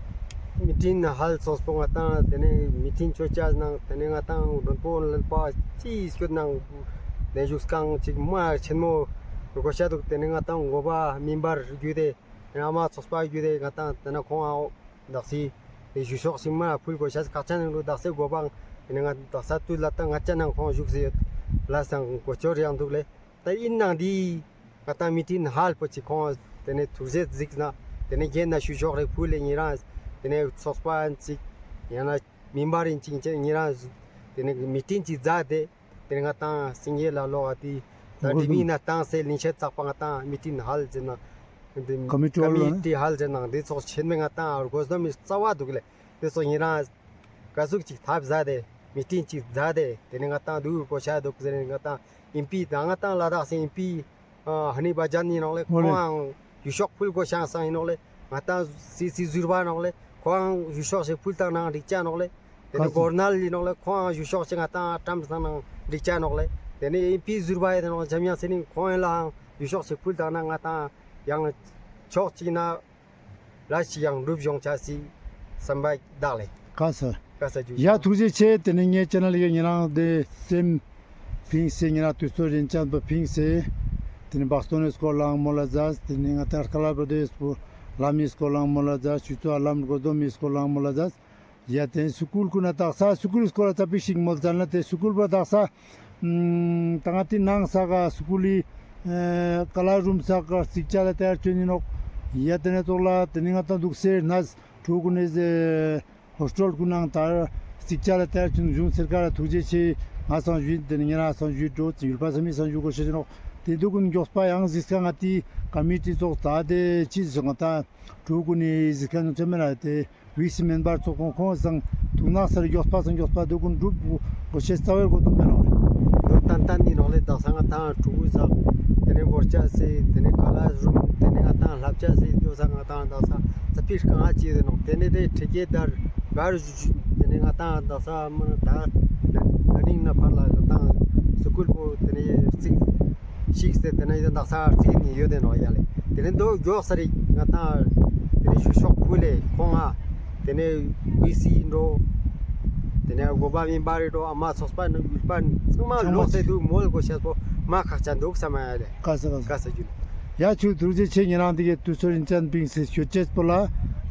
མི་ཊིང་ཧལ་ཚོགས་པོ་ང་ཏང་ཏེ་ནེ་མི་ཊིང་ཆོ་ཆ་ནང་ཏེ་ནེ་ང་ཏང་མགྲོན་པོ་ལན་པ་ཅི་སྐྱོད་ནང་ཏེ་བཞུགས་ཁང་ཅིག་མ་ཆེན་མོ་གོ་ཤ་དུག་ཏེ་ནེ་ང་ཏང་འགོ་པ་མིན་པར་རྒྱུད་དེ་ཨ་མ་ཚོགས་པ་རྒྱུད་དེ་ང་ཏང་ཏེ་ནེ་ཁོང་ཨ་དག་སི་ཏེ་ཞུ་ཤོག་ཤིག་མ་ཕུལ་གོ་ཤ་ཁག་ཅན་ནང་དུ་དག་སེ་གོ་བང་ཏེ་ནེ་ང་དག་ས་དུས་ལ་ཏ་ང་ཅ་ནང་ཁོང་བཞུགས་སེ་ཡོད་ལ་སང་གོ་ཅོར་ཡང་འདུག་ལེ། ཏ་ཨིན་ནང་འདི་ང་ཏང་མི་ཊིང་ཧལ་པོ་ཅིག་ཁོང་ཏེ་ནེ་ཐུགས་རྗེ་གཟིགས་ན་ཏེ་ནེ་རྒན་ན་ཞུ་ཤོག་རེ་ཕུལ་ལེ། ཉེ་རང་ཏེ་ནེ་ཚོགས་པ་ཨིན་ཅིག་ཡང་ན་མི་འབར་ཨིན་ཅིག་ཉེ་རང་ཏེ་ནེ་མི་ཊིང་ཅིག་མཛད་དེ། ཏེ་ནེ་ང་ཏང་སེང་གེ་ལ་ལོག་ཨ་ཏི་ཏ་དི་མི་ན་ཏང་སེ་ལིང་ཤེད་ཚག་པ་ང་ཏང་མི་ཊིང་ཧལ་ཟེར་ན་ཏེ་ཀོ་མི་ཊི་ཀོ་ཧོལ་ལ་མི་ཊི་ཧལ་ཟེར་ན་ཏེ་ཚོགས་ཆེན་མོ་ང་ཏང་རྒོས་དོ་མི་རྩ་བ་འདུག་ལེ། ཏེ་ཚོགས་ཉེ་རང་ཀ་ཟུག་ཅིག་ཐབས་ཟ་དེ་མི་ཊིང་ཅིག་མཛད་དེ་ཏེ་ནེ་ང་ཏང་དུག་གོ་ཤ་འདུག་ཟེར་ནེ་ང་ཏང་ཨིན་པི་ཏ་ང་ཏང་ལ་དྭགས་སེ་ཨིན་པི་ཧ་ནི་བ་ཇན་ཨིན་ནོག་ལེ། ཧོ་ལེ། ཁོང་ཨང་ ཞུ་ཤོག་ཕུལ་དགོས་ཤེས་ཡིན་ནོག་ལེ། ང་ཏང་སི་སི་ཟུར་པ་ནོག་ལེ། ཁོང་ཞུ་ཤོག་ཞིག་ཕུལ་ཏང་ནང་འགྲིག་ཆ་ནོག་ལེ། ཏེ་ནེ་གོ་ནལ་ཡིན་ནོག་ལེ། ཁོང་ཞུ་ཤོག་ཅིག་ང་ཏང་བཀྲམ་སྟེ་ནང་འགྲིག་ཆ་ནོག་ལེ། ཏེ་ནེ་ཨེམ་པི་ཟུར་པ་ཡིན་ནོག་འཇམ་དབྱངས་ཚེ་རིང་ཁོང་ཡིན་ལའང་ཞུ་ཤོག་ཅིག་ཕུལ་ཏང་ན་ང་ཏང་ཡང་ཕྱོགས་གཅིག་ན་ལ་ཞིག་ཡང་འགྲུབ་ཡོང་ཆ་སི་བསམ་པ་བདག་ལེ། ཀ་ས། ཀ་ས་ཇུ། ཡ་ཐུགས་རྗེ་ཆེ། ཏེ་ནེ་ངའི་ཆེ་ནལ་ལ་ཉེ་རང་ཏེ་སེམས་ཕིངས་སེ་ཉེ་རང་དུས་ཚོད་རིན་ཆེན་པོ་ཕིངས་སེ་ཏེ་ནེ་བག་སྟོན་ནི་སྐོར་ལའང་མོལ་ལ་མཛད། ཏེ་ནེ་ང་ཏང་ཀ་ལ་བ་དེ་སྤུ་ལམ་མི་སྐོར་ལའང་མོལ་ལ་མཛད། ཆུ་ཚོད་ལམ་གོ་དོ་མི་སྐོར་ལའང་མོལ་ལ་མཛད། ཡ་ཏེ་སུ་ཀུལ་ཀུན་ན་དག་ས་སུ་ཀུལ་སྐོར་ལ་ཙ་པིག་ཞིག་མོལ་ཙ་ན་ཏེ་སུ་ཀུལ་པ་དག་ས་ཨམ་ད་ང་ཏི་ནང་ས་ག་སུ་ཀུལ་ལི་ཨེ་ཀ་ལ་རུམ་ས་ག་རྩིག་ཆ་ལ་ཏེ་ཡར་ཅོ་ནི་ནོག། ཡ་ཏེ་ནེ་ཙོགས་ལ་ཏེ་ནེ་ང་ཏང་དུག་སེ་ནས་ཕྲུ་གུ་ནེ་ཟེ་ཧོས་ཊེལ་ཀུན་ནང་ད་རྩིག་ཆ་ལ་ཏེ་ཡར་ཅོ་ནི་གཞུང་སར་ཀར་ལ་ཐུགས་རྗེ་ཆེ། ང་སང་ཞུས་ཏེ་ནེ་ཉེ་རང་སང་ཞུས་འགྲོ་ཡུལ་པ་ས་མི་སང་ཞུ་གོ་ཤེས་ནོག། ཏེ་དུག་ཀུན་མགྱོགས་པ་ཡང་གཟིགས་ཀ་ང་ཏི་ཀ་མི་ཊི་ཙོགས་ད་ཏེ་ཅི་ཟེར་ང་ཏང་ཕྲུ་གུ་ནེ་གཟིགས་ཀ་ནོ་ཅོ་མེད་ན་ཏེ། བི་སི་མེམ་བར་ཚོགས་ཁོང་ཁོང་སང་ཐུགས་སྣང་སར་མགྱོགས་པ་སང་མགྱོགས་པ་དུག་ཀུན་འགྲུབ་གོ་ཤེས་རྩ་བའི་གོ་དོན་མེད་ནོག། དོ་ཏན་ཏན་ནི་ནོག་ལེ། དག་ས་ང་ཏང་ཕྲུ་གུ་ས་ཏེ་ནེ་བོར་ཆ་སེ་ཏེ་ནེ་ཀ་ལ་རུམ་ཏེ་ནེ་ང་ཏང་ལབ་ཆ་སེ་དོ་ས་ང་ཏང་དག་ས་ཙ་པིག་རྐང་ང་ཅི་ཡོད་ནོག། ཏེ་ནེ་ཏེ་ཁྲི་ཀེ་དར་གར་ཞུ་ཞུ་ཏེ་ནེ་ང་ཏང་དག་ས་མ་ན་ད་ད་ནིང་ན་ཕར་ལ་ང་ཏང་སུ་ཀུལ་པོ་ཏེ་ནེ་རྩིག་ཤིག་སེ་ཏེ་ནེ་ཡང་དག་ས་རྩིག་ནི་ཡོད་དེ་ནོག་ཡ་ལེ། ཏེ་ནེ་དོ་མགྱོགས་ས་རིག་ང་ཏང་ཏེ་ནེ་ཞུ་ཤོག་ཕུལ་ལེ་ཁོང་ང་ཏེ་ནེ་བི་སི་འགྲོ་ཏེ་ནེ་གོ་པ་མེན་པ་རེ་འགྲོ་ཨ་མ་ཚོགས་པ་ནང་ཡུལ་པ་ཚང་མ་ལོག་སེ་དུག་མོལ་གོ་ཤེས་པོ་མ་ཁག་ཅན་དུག་བསམ་ཡ་ལེ། ཀ་ས་ཀ་ས། ཀ་ས་ཇུ། ཡ་ཆུ་ཐུགས་རྗེ་ཆེ། ཉེ་རང་ཏེ་གི་དུས་ཚོད་རིན་ཅན་པིང་སེ་ཤོད་ཅེས་པོ་ལ་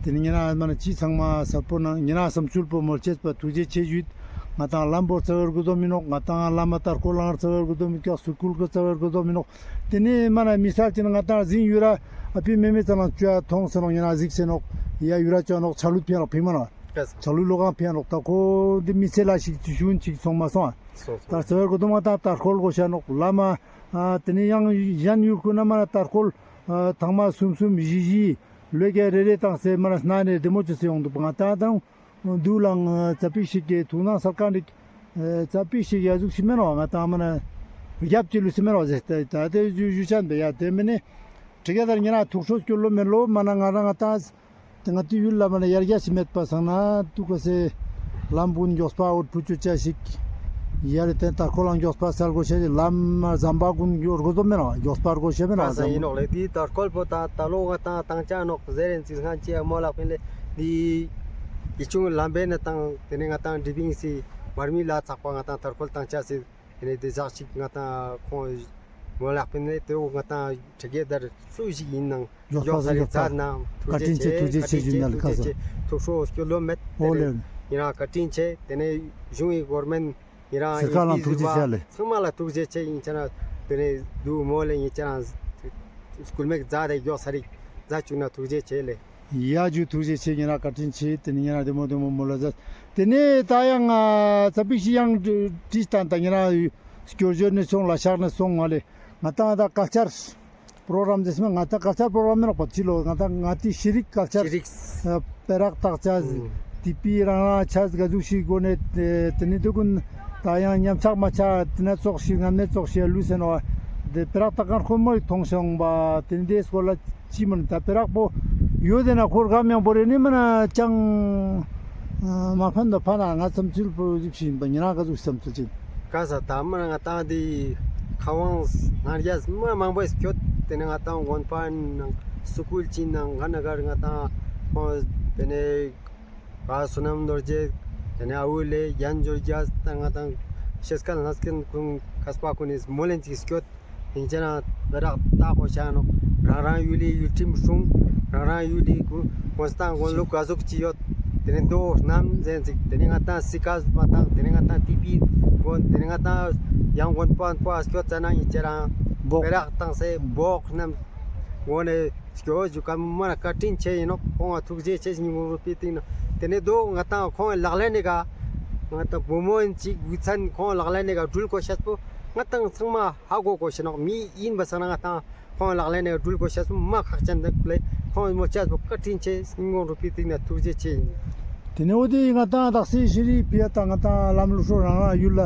ཏེ་ནེ་ཉེ་རང་མ་ན་ཅི་ཚང་མ་ས་པོ་ནང་ཉེ་རང་བསམ་ཚུལ་པོ་མོལ་ཅེས་པ་ཐུགས་རྗེ་ཆེ་ཞུས། ང་ཏང་ལམ་བོ་རྩ་བའི་གོ་དོན་མི་ནོག། ང་ཏང་ལམ་མ་ཏར་ཀོ་ལང་རྩ་བའི་གོ་དོན་མི་ཀྱག། སུ་ཀུལ་གོ་རྩ་བའི་གོ་དོན་མི་ནོག། ཏེ་ནེ་མ་ན་མི་སལ་ཅིག་ན་ང་ཏང་ཟིང་ཡུ་ར་ཨ་པི་མེ་མེ་ཙ་ལང་ཅོ་ཡ་ཐོང་སེ་ནོག། ཉེ་རང་ཟིག་སེ་ནོག། ཡ་ཡུ་ར་ཅོ་ནོག་ཆ་ལུད་ཕི་ཡ་ནོག་ཕི་མ་ན། ཆ་ལུད་ལོ་གང་ཕི་ཡ་ནོག། ད་ཁོ་འདི་མི་ཚེ་ལ་ཞིག་ཅི་ཞུན་ཅིག་སོང་མ་སོང་ཨ། ད་རྩ་བའི་གོ་དོན་ང་ཏང་ཏར་ཀོལ་གོ་ཤ་ནོག་ལམ་མ། ཨ་ཏེ་ནེ་ཡང་ཞན་ཡུལ་ཀུན་ན་མ་ན་ཏར་ཀོལ་ཨ་ཐང་མ་སུམ་སུམ་བཞི་བཞི་ལོས་ཀྱི་རེ་རེ་ཏང་སེ་མ་ན་སྣ་ནེ་བདེ་མོ་ཅོ་སེ་ཡོང་དུག་པ་ང་ཏང་དང་། དུ་ལང་ཙ་པིག་ཞིག་གི་ཐུགས་སྣང་སལ་ཀ་འགྲིག། ཙ་པིག་ཞིག་ཡ་ཟུག་ཞིག་མེན་ནོག། ང་ཏང་མ་ན་རྒྱབ་ཅི་ལུས་སི་མེན་ནོག་ཟེར་ཏེ་ད་ཏེ་ཞུ་ཞུ་ཆ་འདི་ཡ་ཏེ་མེ་ནེ་ཁྲི་ཀེ་དར་ཉེ་རང་ཐུགས་སྲོག་སྐྱོར་ལོ་མེད་ལོ་མ་ན་ང་རང་ང་ཏང་ཏེ་ང་ཏི་ཡུལ་ལ་མ་ན་ཡར་རྒྱས་ཤིག་མེད་པ་སང་ན་ཏུ་ཀ་སེ་ལམ་བུན་མགྱོགས་པ་འོ་ཕུ་ཅུ་ཅ་ཞིག་ཡ་རེ་ཏེ་ཏར་ཀོལ་ལང་མགྱོགས་པ་སལ་གོ་ཤ་ཞིག་ལམ་ཟམ་པ་གུན་གོ་དོན་མེན་ནོག་མགྱོགས་པ་གོ་ཤ་མེན་ནོག། ཀ་ས་ཡིན་ནོག་ལེ། ཏེ་ཏར་ཀོལ་པོ་ད་ད་ལོ་ང་ཏང་ཏང་ཅ་ནོག་ཟེར་རེན་ཅིག་སང་ཅི་ཡ་མོལ་ལ་ཕིན་ལེ། ཏེ་ཡི་ཆུང་ལམ་བེ་ནེ་ཏང་ཏེ་ནེ་ང་ཏང་འདི་བིང་སི་བར་མི་ལ་ཚག་པ་ང་ཏང་ཏར་ཀོལ་ཏང་ཅ་སི་ཏེ་ནེ་ཏེ་ཟག་ཅིག་ང་ཏང་ཁོང་མོལ་ལ་ཕིན་ལེ། ཏེ་བོ་ང་ཏང་ཁྲི་ཀེ་དར་སུ་ཞིག་ཡིན་ནང་མགྱོགས་པ་མགྱོགས་ས་རིག་ཙ་ན་ཐུགས་རྗེ་ཆེ། བཀའ་དྲིན་ཆེ་ཐུགས་རྗེ་ཆེ་ཞུ་ཉན་ལ་ཀ་ས། ཐུགས་སྲོག་སྐྱོར་ལོ་མེད། ཨོ་ལེ། ཡིན་རང་བཀའ་དྲིན་ཆེ། ཏེ་ནེ་གཞུང་ངི་གོར་མེན་ཡིན་རང་སར་ཀར་ལ་ཡིན་ཐུགས་རྗེ་ཆེ་ལེ། ཚང་མ་ལ་ཐུགས་རྗེ་ཆེ། ཡིན་ཅ་ན་ཏེ་ནེ་དུ་མོལ་ལེ་ཡིན་ཅ་ན་སྐུལ་མེད་ཛད་དེ་མགྱོགས་ས་རིག་ཛད་ཅུག་ན་ཐུགས་རྗེ་ཆེ་ལེ། ཡ་ཇུ་ཐུགས་རྗེ་ཆེ། ཉེ་རང་བཀའ་དྲིན་ཆེ། ཏེ་ནེ་ཉེ་རང་བདེ་མོ་བདེ་མོ་མོལ་ལ་ཛད། ཏེ་ནེ་ད་ཡང་ཙ་པིག་ཞིག་ཡང་དྲིས་སྟན་ད་ཉེ་རང་སྐྱོར་བརྗོད་ནེ་སོང་ལ་ཤག་ནེ་སོང་མ་ལེ། ང་ཏང་ད་ཀལ་ཅར་པྲོ་གྲམ་ཟེར་སེ་མ་ང་ཏང་ཀལ་ཅར་པྲོ་གྲམ་མེན་ནོག་པ་ཅི་ལོ་ང་ཏང་ང་ཏི་ཤེས་རིག་ཀལ་ཅར་ཤེས་རིག་ཨ་པེ་རག་ཏག་ཅས་ཨུམ་ཏི་པི་རང་རང་ཆས་ག་ཟུག་ཞིག་གོ་ནེ་ཏེ་ནེ་དུ་ཀུན་ད་ཡང་ཉམས་ཆག་མ་ཆག་ཏེ་ན་ཙོགས་ཤིག་ང་ནེ་ཙོགས་ཤིག་ལུས་སེ་ནོག། ཏེ་པེ་རག་ཏག་ཁན་ཁོ་མོ་ཡི་ཐོང་སོང་པ་ཏེ་ནེ་ཏེ་སྐོར་ལ་ཅི་མོ་ནི་ད་པེ་རག་པོ་ཡོད་དེ་ན་ཁོར་ག་མྱང་པོ་རེ་ནི་མ་ན་ཅང་མ་ཕན་པ་ཕན་ན་ང་བསམ་ཚུལ་པོ་ཟིག་ཞིག་ཡིན་པ་ཉེ་རང་ག་ཟུག་བསམ་ཚུལ་ཅིག། ཀ་ས་ད་མ་ན་ང་ཏང་འདི་ཁ་དབང་སྔར་རྒྱས་མ་མང་པོ་སྐྱོད་ཏེ་ནེ་ང་ཏང་དགོན་པ་ནང་སུ་ཀུལ་ཅིག་ནང་ག་ན་གར་ང་ཏང་ཁོང་ཏེ་ནེ་བ་བསོད་ནམས་རྡོ་རྗེ་ཏེ་ནེ་ཨ་བུ་ལེ་རྒྱན་འབྱོར་རྒྱས་ད་ང་ཏང་ཤེས་ཁན་ལྷན་སྐྱེས་ཀུན་མཁས་པ་ཀུན་ནི་མོལ་ལེན་ཅིག་སྐྱོད། ཡིན་ཅ་ན་བེ་རག་ཏག་གོ་ཤ་ནོག། རང་རང་ཡུལ་ལི་ཡུལ་ཁྲིམས་སྲུང་། རང་རང་ཡུལ་ལི་གུན་དགོན་སྟངས་དགོན་ལུགས་ག་ཟུག་ཅིག་ཡོད། ཏེ་ནེ་དོ་སྣམ་ཟེར་ཅིག། ཏེ་ནེ་ང་ཏང་སི་ཀ་མ་ཏང་། ཏེ་ནེ་ང་ཏང་ཏི་པི་གོན། ཏེ་ནེ་ང་ཏང་ཡང་གོན་པ་པ་སྐྱོད་ཙ་ན་ཡིན་ཅ་རང་བོག་བེ་རག་ཏང་སེ་བོག་སྣམ་གོན་ནེ་སྐྱོད་ཞུ་ཀ་མ་ན་བཀའ་དྲིན་ཆེ་ཡིན་ནོག། ཁོང་ང་ཐུགས་རྗེ་ཆེ་ཞིག་ངོ་རུ་པི་ཏིང་ན། ཏེ་ནེ་དོ་ང་ཏང་ཁོང་ལག་ལེན་ནི་ག་ང་ཏང་བུ་མོ་ཡིན་ཅིག་བུ་ཚན་ཁོང་ལག་ལེན་ནི་ག་འགྲུལ་གོ་ཤེས་པོ་ང་ཏང་ཚང་མ་ཧ་གོ་གོ་ཤེས་ནོག། མི་ཡིན་པ་སང་ན་ང་ཏང་ཁོང་ལག་ལེན་ནེ་འགྲུལ་གོ་ཤེས་པོ་མ་ཁག་ཅན་འདུག་ལེ། ཁོང་མོལ་ཅེས་པོ་བཀའ་དྲིན་ཆེ་སྙིང་ཁོང་རུ་པི་ཏིང་ན་ཐུགས་རྗེ་ཆེ་ཡིན། ཏེ་ནེ་འོ་དེ་ང་ཏང་དག་སེ་ཤེས་རིག་ཕི་ཡ་ཏང་ང་ཏང་ལམ་ལུགས་སྲོལ་རང་རང་ཡུལ་ལ་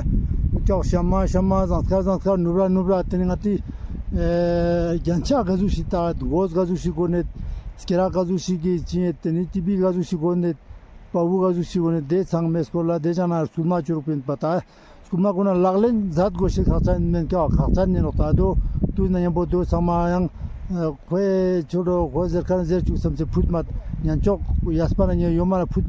ཀྱོག་ཤ་མ་ཤ་མ་ཟངས་དཀར་ཟངས་དཀར་ནུབ་ར་ནུབ་ར་ཏེ་ནེ་ང་ཏི་ ཨེ་རྒྱན་ཆ་ག་ཟུག་ཞིག་བཏགས། གོས་ག་ཟུག་ཞིག་གོན་ནེད། སྐེ་རགས་ག་ཟུག་ཞིག་གི་ཅི་ཡེད། ཏེ་ནེ་ཏི་པི་ག་ཟུག་ཞིག་གོན་ནེད། པ་བུ་ག་ཟུག་ཞིག་གོན་ནེད། ཏེ་ཚང་མའི་སྐོར་ལ་ཏེ་ཅང་ན་སྐུལ་མ་ཅོ་རུག་པིན་པ་ད། སྐུལ་མ་གུན་ལག་ལེན་ཛད་གོས་ཤེས་ཁག་ཅན་མེན་ཀྱག། ཁག་ཅན་ཨིན་ནོག། ད་དོ་ཏུས་ན་ཉམ་པོ་དོ་ཚང་མ་ཡང་ཁོའི་ཆོ་འགྲོ་ཁོ་ཟེར་ཁན་ཟེར་ཅུག་སམ་སེ་ཕུད་མ་ཉན་ཅོག་ཡས་པ་ན་ཉན་ཡོ་མ་ན་ཕུད་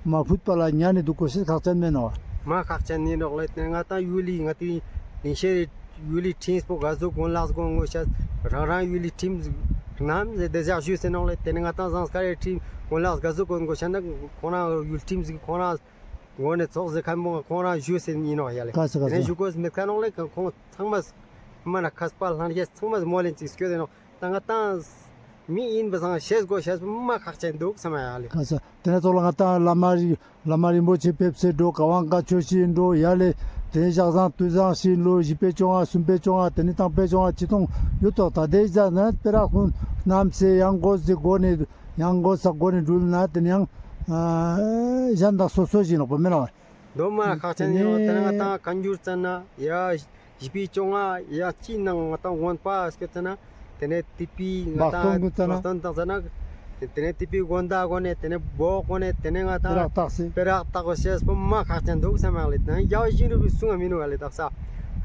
མ་ཕུད་པ་ལ་ཉན་ནེ་དུག་གོས་ཤེས་ཁག་ཅན་མེན་ནོག། མ་ཁག་ཅན་ཨིན་ནོག་ལེ། ཏེ་ང་ཏང་ཡུལ་ལི་ང་ཏི་ལིང་ཤེད་ཡུལ་ལི་ཁྲིམས་པོ་ག་ཟུག་གོན་ལགས་གོན་གོས་ཤེས། རང་རང་ཡུལ་ལི་ཁྲིམས་ནམ་ཟེར་ཏེ་ཞག་ཞུས་སེ་ནོག་ལེ། ཏེ་ནེ་ང་ཏང་ཟངས་དཀར་རི་ཁྲིམས་གོན་ལགས་ག་ཟུག་གོན་གོས་ཤེས་ན་ཁོང་རང་ཡུལ་ཁྲིམས་ཟིག་ཁོང་རང་གོན་ནེ་ཚོགས་ཟེར་ཁན་པོ་ཁོང་རང་ཞུས་སེ་ཨིན་ནོག་ཡ་ལེ། ཀ་ས་ཀ་ས། ཏེ་ནེ་ཞུ་གོས་མེད་ཁན་ནོག་ལེ། ཁོང་ཚང་མ་མ་ན་མཁས་པ་ལྷན་རྒྱས་ཚང་མ་མོལ་ལེན་ཅིག་སྐྱོད་དེ་ནོག། ད་ང་ཏང་མི་ཨིན་པ་སང་ཤེས་གོས་ཤེས་པོ་མ་ཁག་ཅན་དུག་སམ་ཡ་ལེ། ཀ་ས། ཏེ་ནེ་ཚོགས་ལ་ང་ཏང་བླ་མ་རི་བླ་མ་རིན་པོ་ཆེ་ཕེབས་སེ་འགྲོ། བཀའ་དབང་བཀའ་ཆོས་ཤིག་འགྲོ་ཡ་ལེ། ཏེ་ནེ་ཞག་བཟང་དུས་བཟང་ཤིག་ལོ་བཞི་པའི་བཅོ་ལྔ་གསུམ་པའི་བཅོ་ལྔ་ཏེ་ནེ་དང་པོའི་བཅོ་ལྔ་ཅི་ཐོང་ཡོད་དོག། ད་ཏེ་ཟ་ན་སྤེ་ར་ཁུངས་རྣམ་སེ་ཡང་གོས་ཟེར་གོན་ནེ་ཡང་གོས་ས་གོན་ནེ་འགྲུལ་ན་ཏེ་ནེ་ཡང་ཨ་ཞན་དང་སོ་སོ་ཞིག་ནོག་པ་མེན་ན། དོ་མ་ཁག་ཅན་ཨིན་ནོག། ཏེ་ནེ་ང་ཏང་བཀའ་འགྱུར་ཙ་ན་ཡ་བཞི་པའི་བཅོ་ལྔ་ཡ་ཅི་ནང་ང་ཏང་དགོན་པ་སྐྱོད་ཙ་ན་ཏེ་ནེ་ཏི་པི་ང་བག་སྟོན་ཏང་གུན་ཙ་ན་བག་སྟོན་ཏང་ཙ་ན་ཏེ་ནེ་ཏི་པི་དགོན་བདག་གོན་ནེ་ཏེ་ནེ་བོ་གོན་ནེ་ཏེ་ནེ་ང་ཏང་སྤེ་ར་བཏགས་སེ་སྤེ་ར་བཏགས་གོས་ཤེས་པོ་མ་ཁག་ཅན་དུག་སམ་ཡ་ལེ། ཏེ་ནེ་ཡ་ཞིག་རུ་སུང་ང་མི་ནུག་ཡ་ལེ། དག་ས་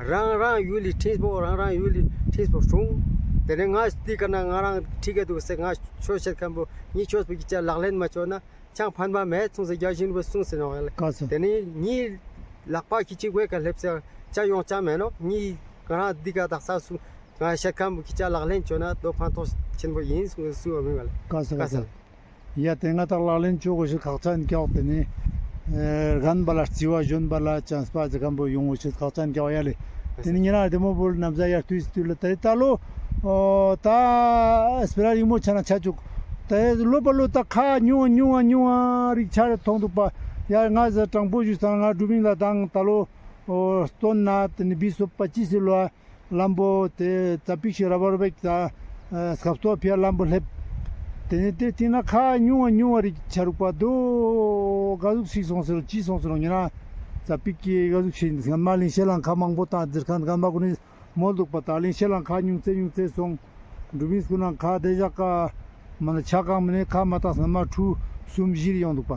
རང་རང་ཡུལ་ལི་ཁྲིམས་པོ་རང་རང་ཡུལ་ལི་ཁྲིམས་པོ་སྲུང་། ཏེ་ནེ་ང་ཏི་ཀ་ན་ང་རང་ཁྲིག་ག་དུག་སེ་ང་ཆོས་བཤད་ཁན་པོ་ངའི་ཆོས་པོ་གི་ཅ་ལག་ལེན་མ་ཅོ་ན་ཅང་ཕན་པ་མེད་གསུངས་སེ་རྒྱལ་སྲས་རིན་པོ་ཆེ་གསུངས་སེ་ནོག་ཡ་ལེ། ཀ་ས། ཏེ་ནེ་ངའི་ལག་པ་ཁྱི་ཅིག་བོའི་ཀ་ལེབས་སེ་ཅ་ཡོང་ཅ་མེད་ནོག། ངའི་ང་རང་འདི་ཀ་དག་ས་སུ་ང་བཤད་ཁན་པོ་ཁྱི་ཅ་ལག་ལེན་ཅོ་ན་དོ་ཕན་ཐོགས་ཆེན་པོ་ཨིན་གསུངས་སེ་སུ་བ་མི་བ་ལེ། ཀ་ས་ཀ་ས། ཡ་ཏེ་ང་ཏང་ལག་ལེན་ཅོ་གོས་ཤེས་ཁག་ཅན་ཀྱག། ཏེ་ནེ་ཨེ་རྒན་པ་ལ་རྩི་བ་གཞོན་པ་ལ་ཅམས་པ་ཟེར་ཁན་པོ་ཡོང་གོས་ཤེས་ཁག་ཅན་ཀྱག་ཡ་ལེ། ཏེ་ནེ་ཉེ་རང་བདེ་མོ་བོ་ལ་ནམ་ཟ་ཡར་དུས་དུས་ལ་ཏེ་ད་ལོ་ཨོ་ད་སྤེ་ར་རིང་མོ་ཆ་ན་ཆ་ཅུག། ཏེ་ལོ་པ་ལོ་ད་ཁ་ཉུང་ང་ཉུང་ང་ཉུང་ང་རིག་ཆ་རེ་ཐོང་དུག་པ། ཡ་ང་ཟ་དྲང་པོ་ཞུས་ཙ་ན་ང་དྲུ་མིང་ལ་དང་ད་ལོ་ཨོ་སྟོན་ན་ཏེ་ནེ་བི་སོ་པ་ཅི་སི་ལོ་ལམ་བོ་ཏེ་ཙ་པིག་ཤིག་ར་བར་བེག་ཙ་ཨ་སྐབས་ཐོག་ཕི་ཡ་ལམ་བོ་ལེབ། ཏེ་ནེ་ཏེ་ཏེ་ན་ཁ་ཉུང་ང་ཉུང་ང་རིག་ཆ་རུག་པ་དོ། ག་ཟུག་ཞིག་སོང་ཟེར་ཅི་སོང་ཟེར་ཉེ་རང་ཙ་པིག་གི་ག་ཟུག་ཞིག་ང་མ་ལིང་ཤེད་ལ་ཁ་མང་པོ་ཏང་ཟེར་ཁན་ག་མ་གུན་ནི་མོལ་དུག་པ། ད་ལིང་ཤེད་ལ་ཁ་ཉུང་ཙེ་ཉུང་ཙེ་སོང་། དྲུ་མིང་སྐུ་ན་ཁ་ཏེ་ཞག་ཀ་མ་ན་ཆ་གང་མ་ནེ་ཁ་མ་ཏང་ས་མ་ཁྲུ་གསུམ་བཞི་རེ་ཡོང་དུག་པ།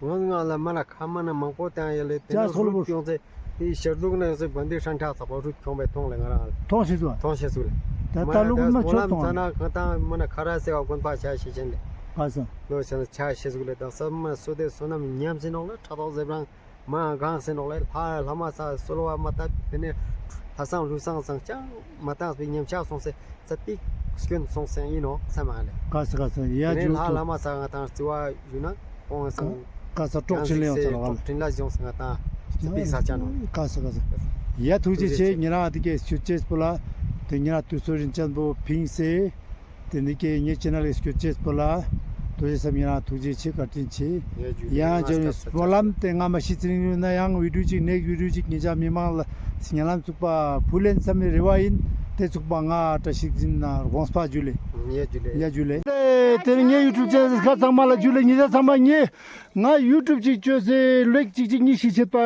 ང་ང་ལ་མ་ན་ཁ་མ་ན་མང་པོ་ཏང་ཡ་ལེ། ཏེ་ཅ་ནེ་སོ་ལོ་རུད་ཁྱོང་ཚེ་ཏེ་ཤར་ལུག་ན་ཡོང་ཚེ་བན་དེ་ཧྲན་ཁྲག་ཚ་པ་རུད་ཁྱོང་པའི་ཐོང་ལེ་ང་རང་ལ། ཐོང་ཤེས་སུ་ཐོང་ཤེས་སུ་ལེ། ད་ད་ལུག་མ་ཆོད་ཐོང་ང་ལེ། ང་ཏང་མ་ན་ཁ་ར་སེ་བ་དགོན་པ་ཆ་ཤེས་ཅན་ལེ། ཨ་སོ། ལོ་ཆ་ན་ཆ་ཤེས་སུ་ལེ། ད་ས་མ་སོ་དེ་སོ་ནམ་ཉམས་སེ་ནོག་ལེ། ཕྲག་དོག་ཟེར་རང་མ་གང་སེ་ནོག་ལེ། ལྷ་ལྷ་མ་ས་སོ་ལོ་བ་མ་ད་ཏེ་ནེ་ལྷ་སང་ལུས་སང་སང་ཅང་མ་ཏང་སྤེ་ཉམས་ཆག་སོང་སེ། ཙ་པིག་སྐྱོན་སོང་སེ་ཨིན་ནོག་སམ་ལེ། ཀ་ས་ཀ་ས་ཡ་ཏེ་ནེ་ཇུ་ལྷ་ལྷ་མ་ས་ང་ཏང་རྩི་བ་ཞུ་ན་ཁོང་སང་ཀ་ས་གྲོགས་ཆེན་ལེ་ཡོང་ས་ལ་གྲོགས་ཆེན་ལ་ཡོང་ས་ང་ཏང་ཙ་པིག་ས་ཆ་ནོག། ཀ་ས་ཀ་ས་ཡ་ཐུགས་རྗེ་ཆེ། ཉེ་རང་ཨ་ཏི་ཀའི་སྐྱོད་ཅེས་པོ་ལ་ཏེ་ཉེ་རང་དུས་ཚོད་རིན་ཅན་པོ་ཕིངས་སེ་ཏེ་ནི་ཀའི་ངའི་ཆེ་ནལ་ལ་སྐྱོད་ཅེས་པོ་ལ་ཐུགས་རྗེ་ཆེ། ཉེ་རང་ཐུགས་རྗེ་ཆེ་བཀའ་དྲིན་ཆེ། ཡ་ཇུ་ལེ། ཡང་ཇུ་ལེ། སྨོན་ལམ་ཏེ་ང་མ་ཤི་ཚེ་རིང་ཡོད་ན་ཡང་བི་ཌིའོ་ཅིག་ནེགསི་བི་ཌིའོ་ཅིག་ཉེ་ཞ་མི་མང་ལ་སྙན་ལམ་ཚུགས་པ་ཕུལ་ལེན་སམ་མི་རེ་བ་ཨིན། ཏེ་ཚུགས་པ་ང་བཀྲ་ཤིས་འཛིན་ན་དགོངས་པ་ཇུ་ལེ། ཡ་ཇུ་ལེ། ཡ་ཇུ་ལེ། ཏེ་ནི་ངའི་ཡུ་ཊུབ་ཆེ་ནལ་ཁ་ཚང་མ་ལ་ཇུ་ལེ། ཉེ་ཞ་ཚང་མ་ངའི་ང་ཡུ་ཊུབ་ཅིག་ཅོས་སེ་ལེགས་ཅིག་ཅིག་ཉིས་ཤིག་ཆད་པ་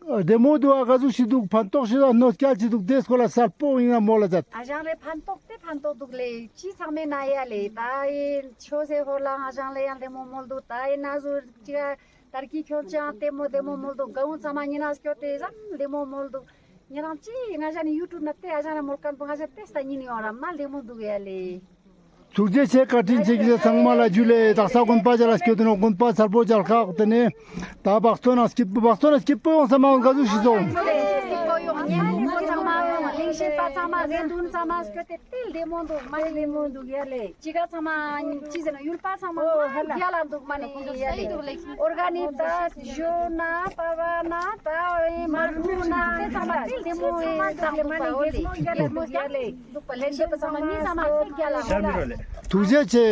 བདེ་མོ་དུག་ཨ་ག་ཟུག་ཞིག་དུག་ཕན་ཐོགས་ཤིག་ཨ་གནོད་སྐྱལ་ཅིག་དུག་ཏེ་སྐོར་ལ་གསལ་པོ་ཨིན་ན་མོལ་ལ་མཛད། ཨ་ཞང་རེ་ཕན་ཐོགས་ཏེ་ཕན་ཐོགས་དུག་ལེ། ཅི་ཚང་མའི་ན་ཡ་ལེ། ད་ཨེ་ཆོས་སེ་ཧོ་ལ་ཨ་ཞང་ལེ་ཡང་བདེ་མོ་མོལ་དུག། ད་ཨེ་ན་ཟུ་ཅི་ག་ཏར་ཀི་ཁྱོང་ཅང་བདེ་མོ་བདེ་མོ་མོལ་དུག། ག་འུ་ཚང་མ་ཉེ་རང་སྐྱོད་དེ་ཟམ་བདེ་མོ་མོལ་དུག། ཉེ་རང་ཅི་ང་ཞ་ནི་ཡུ་ཊུབ་ན་ཏེ་ཨ་ཞང་རེ་མོལ་ཁན་པོ་ང་ཞ་ཏེ་སྟ་ཉིན་ཡོང་ར་མ་བདེ་མོ་དུག་ཡ་ལེ། ཐུགས་རྗེ་ཆེ། བཀའ་དྲིན་ཆེ། ཁྱེད་ཚང་མ་ལ་ཇུ་ལེ། དག་ས་དགོན་པ་ཅིག་ལ་སྐྱོད་དེ་ནོག། དགོན་པ་གསར་པོ་ཅིག་ལ་ཁག་ཏེ་ནེ་ད་བག་སྟོན་ན་སྐྱིད་པོ་བག་སྟོན་ན་སྐྱིད་པོ་ཡོང་ས་མ་ག་ཟུག་ཤིག་སོང་། སྐྱིད་པོ་ཡོང་། ཉེ་རང་ཚང་མ་ཡོང་། ལིང་ཤེད་པ་ཚང་མ་རེ་དུན་ཚང་མ་སྐྱོད་དེ་ཏེ་བདེ་མོ་དུག། མ་བདེ་མོ་དུག་ཡ་ལེ། ཅི་ག་ཚང་མ་ཅི་ཟེར་ན་ཡུལ་པ་ཚང་མ་རྒྱལ་ལ་དུག་མ་ནེ་ཡ་ལེ། ཨོར་ག་ནིག་ད་ཞོ་ན་པ་བ་ན་ད་མར་ཁུ་ན་ཏེ་ཚང་མ་ཏེ་བདེ་མོ་ཡོང་དུག་པ་ཨོ་ལེ། བདེ་མོ་ཡ་ལེ། ཐུགས་རྗེ་ཆེ།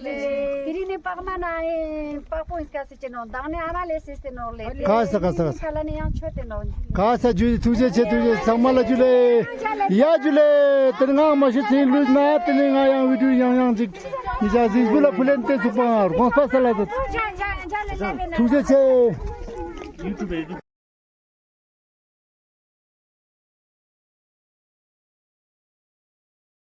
དེ་རིང་ནི་པགས་མ་ན་པགས་པོ་ཨིན་སྐ་སེ་ཅེ་ནོག། མདང་ནི་ཨ་མ་ལེ་སེ་སྟེ་ནོག་ལེ། ཀ་ས་ཀ་ས་ཀ་ས། ཁ་ལ་ནི་ཡང་ཆོད་དེ་ནོག། ཀ་ས་ཇུ་ལེ། ཐུགས་རྗེ་ཆེ། ཐུགས་རྗེ་ཚང་མ་ལ་ཇུ་ལེ། ཡ་ཇུ་ལེ། ཏེ་ནི་ང་མ་ཤི་ཚེ་ལུས་ན་ཏེ་ནི་ང་ཡང་བི་ཌིའོ་ཡང་ཡང་ཅིག་ཉེ་ཞ་ཟིགས་བུ་ལ་ཕུལ་ལེན་ཏེ་ཚུགས་པ་དགོངས་པ་སལ་ལ་ཐུགས་རྗེ་ཆེ།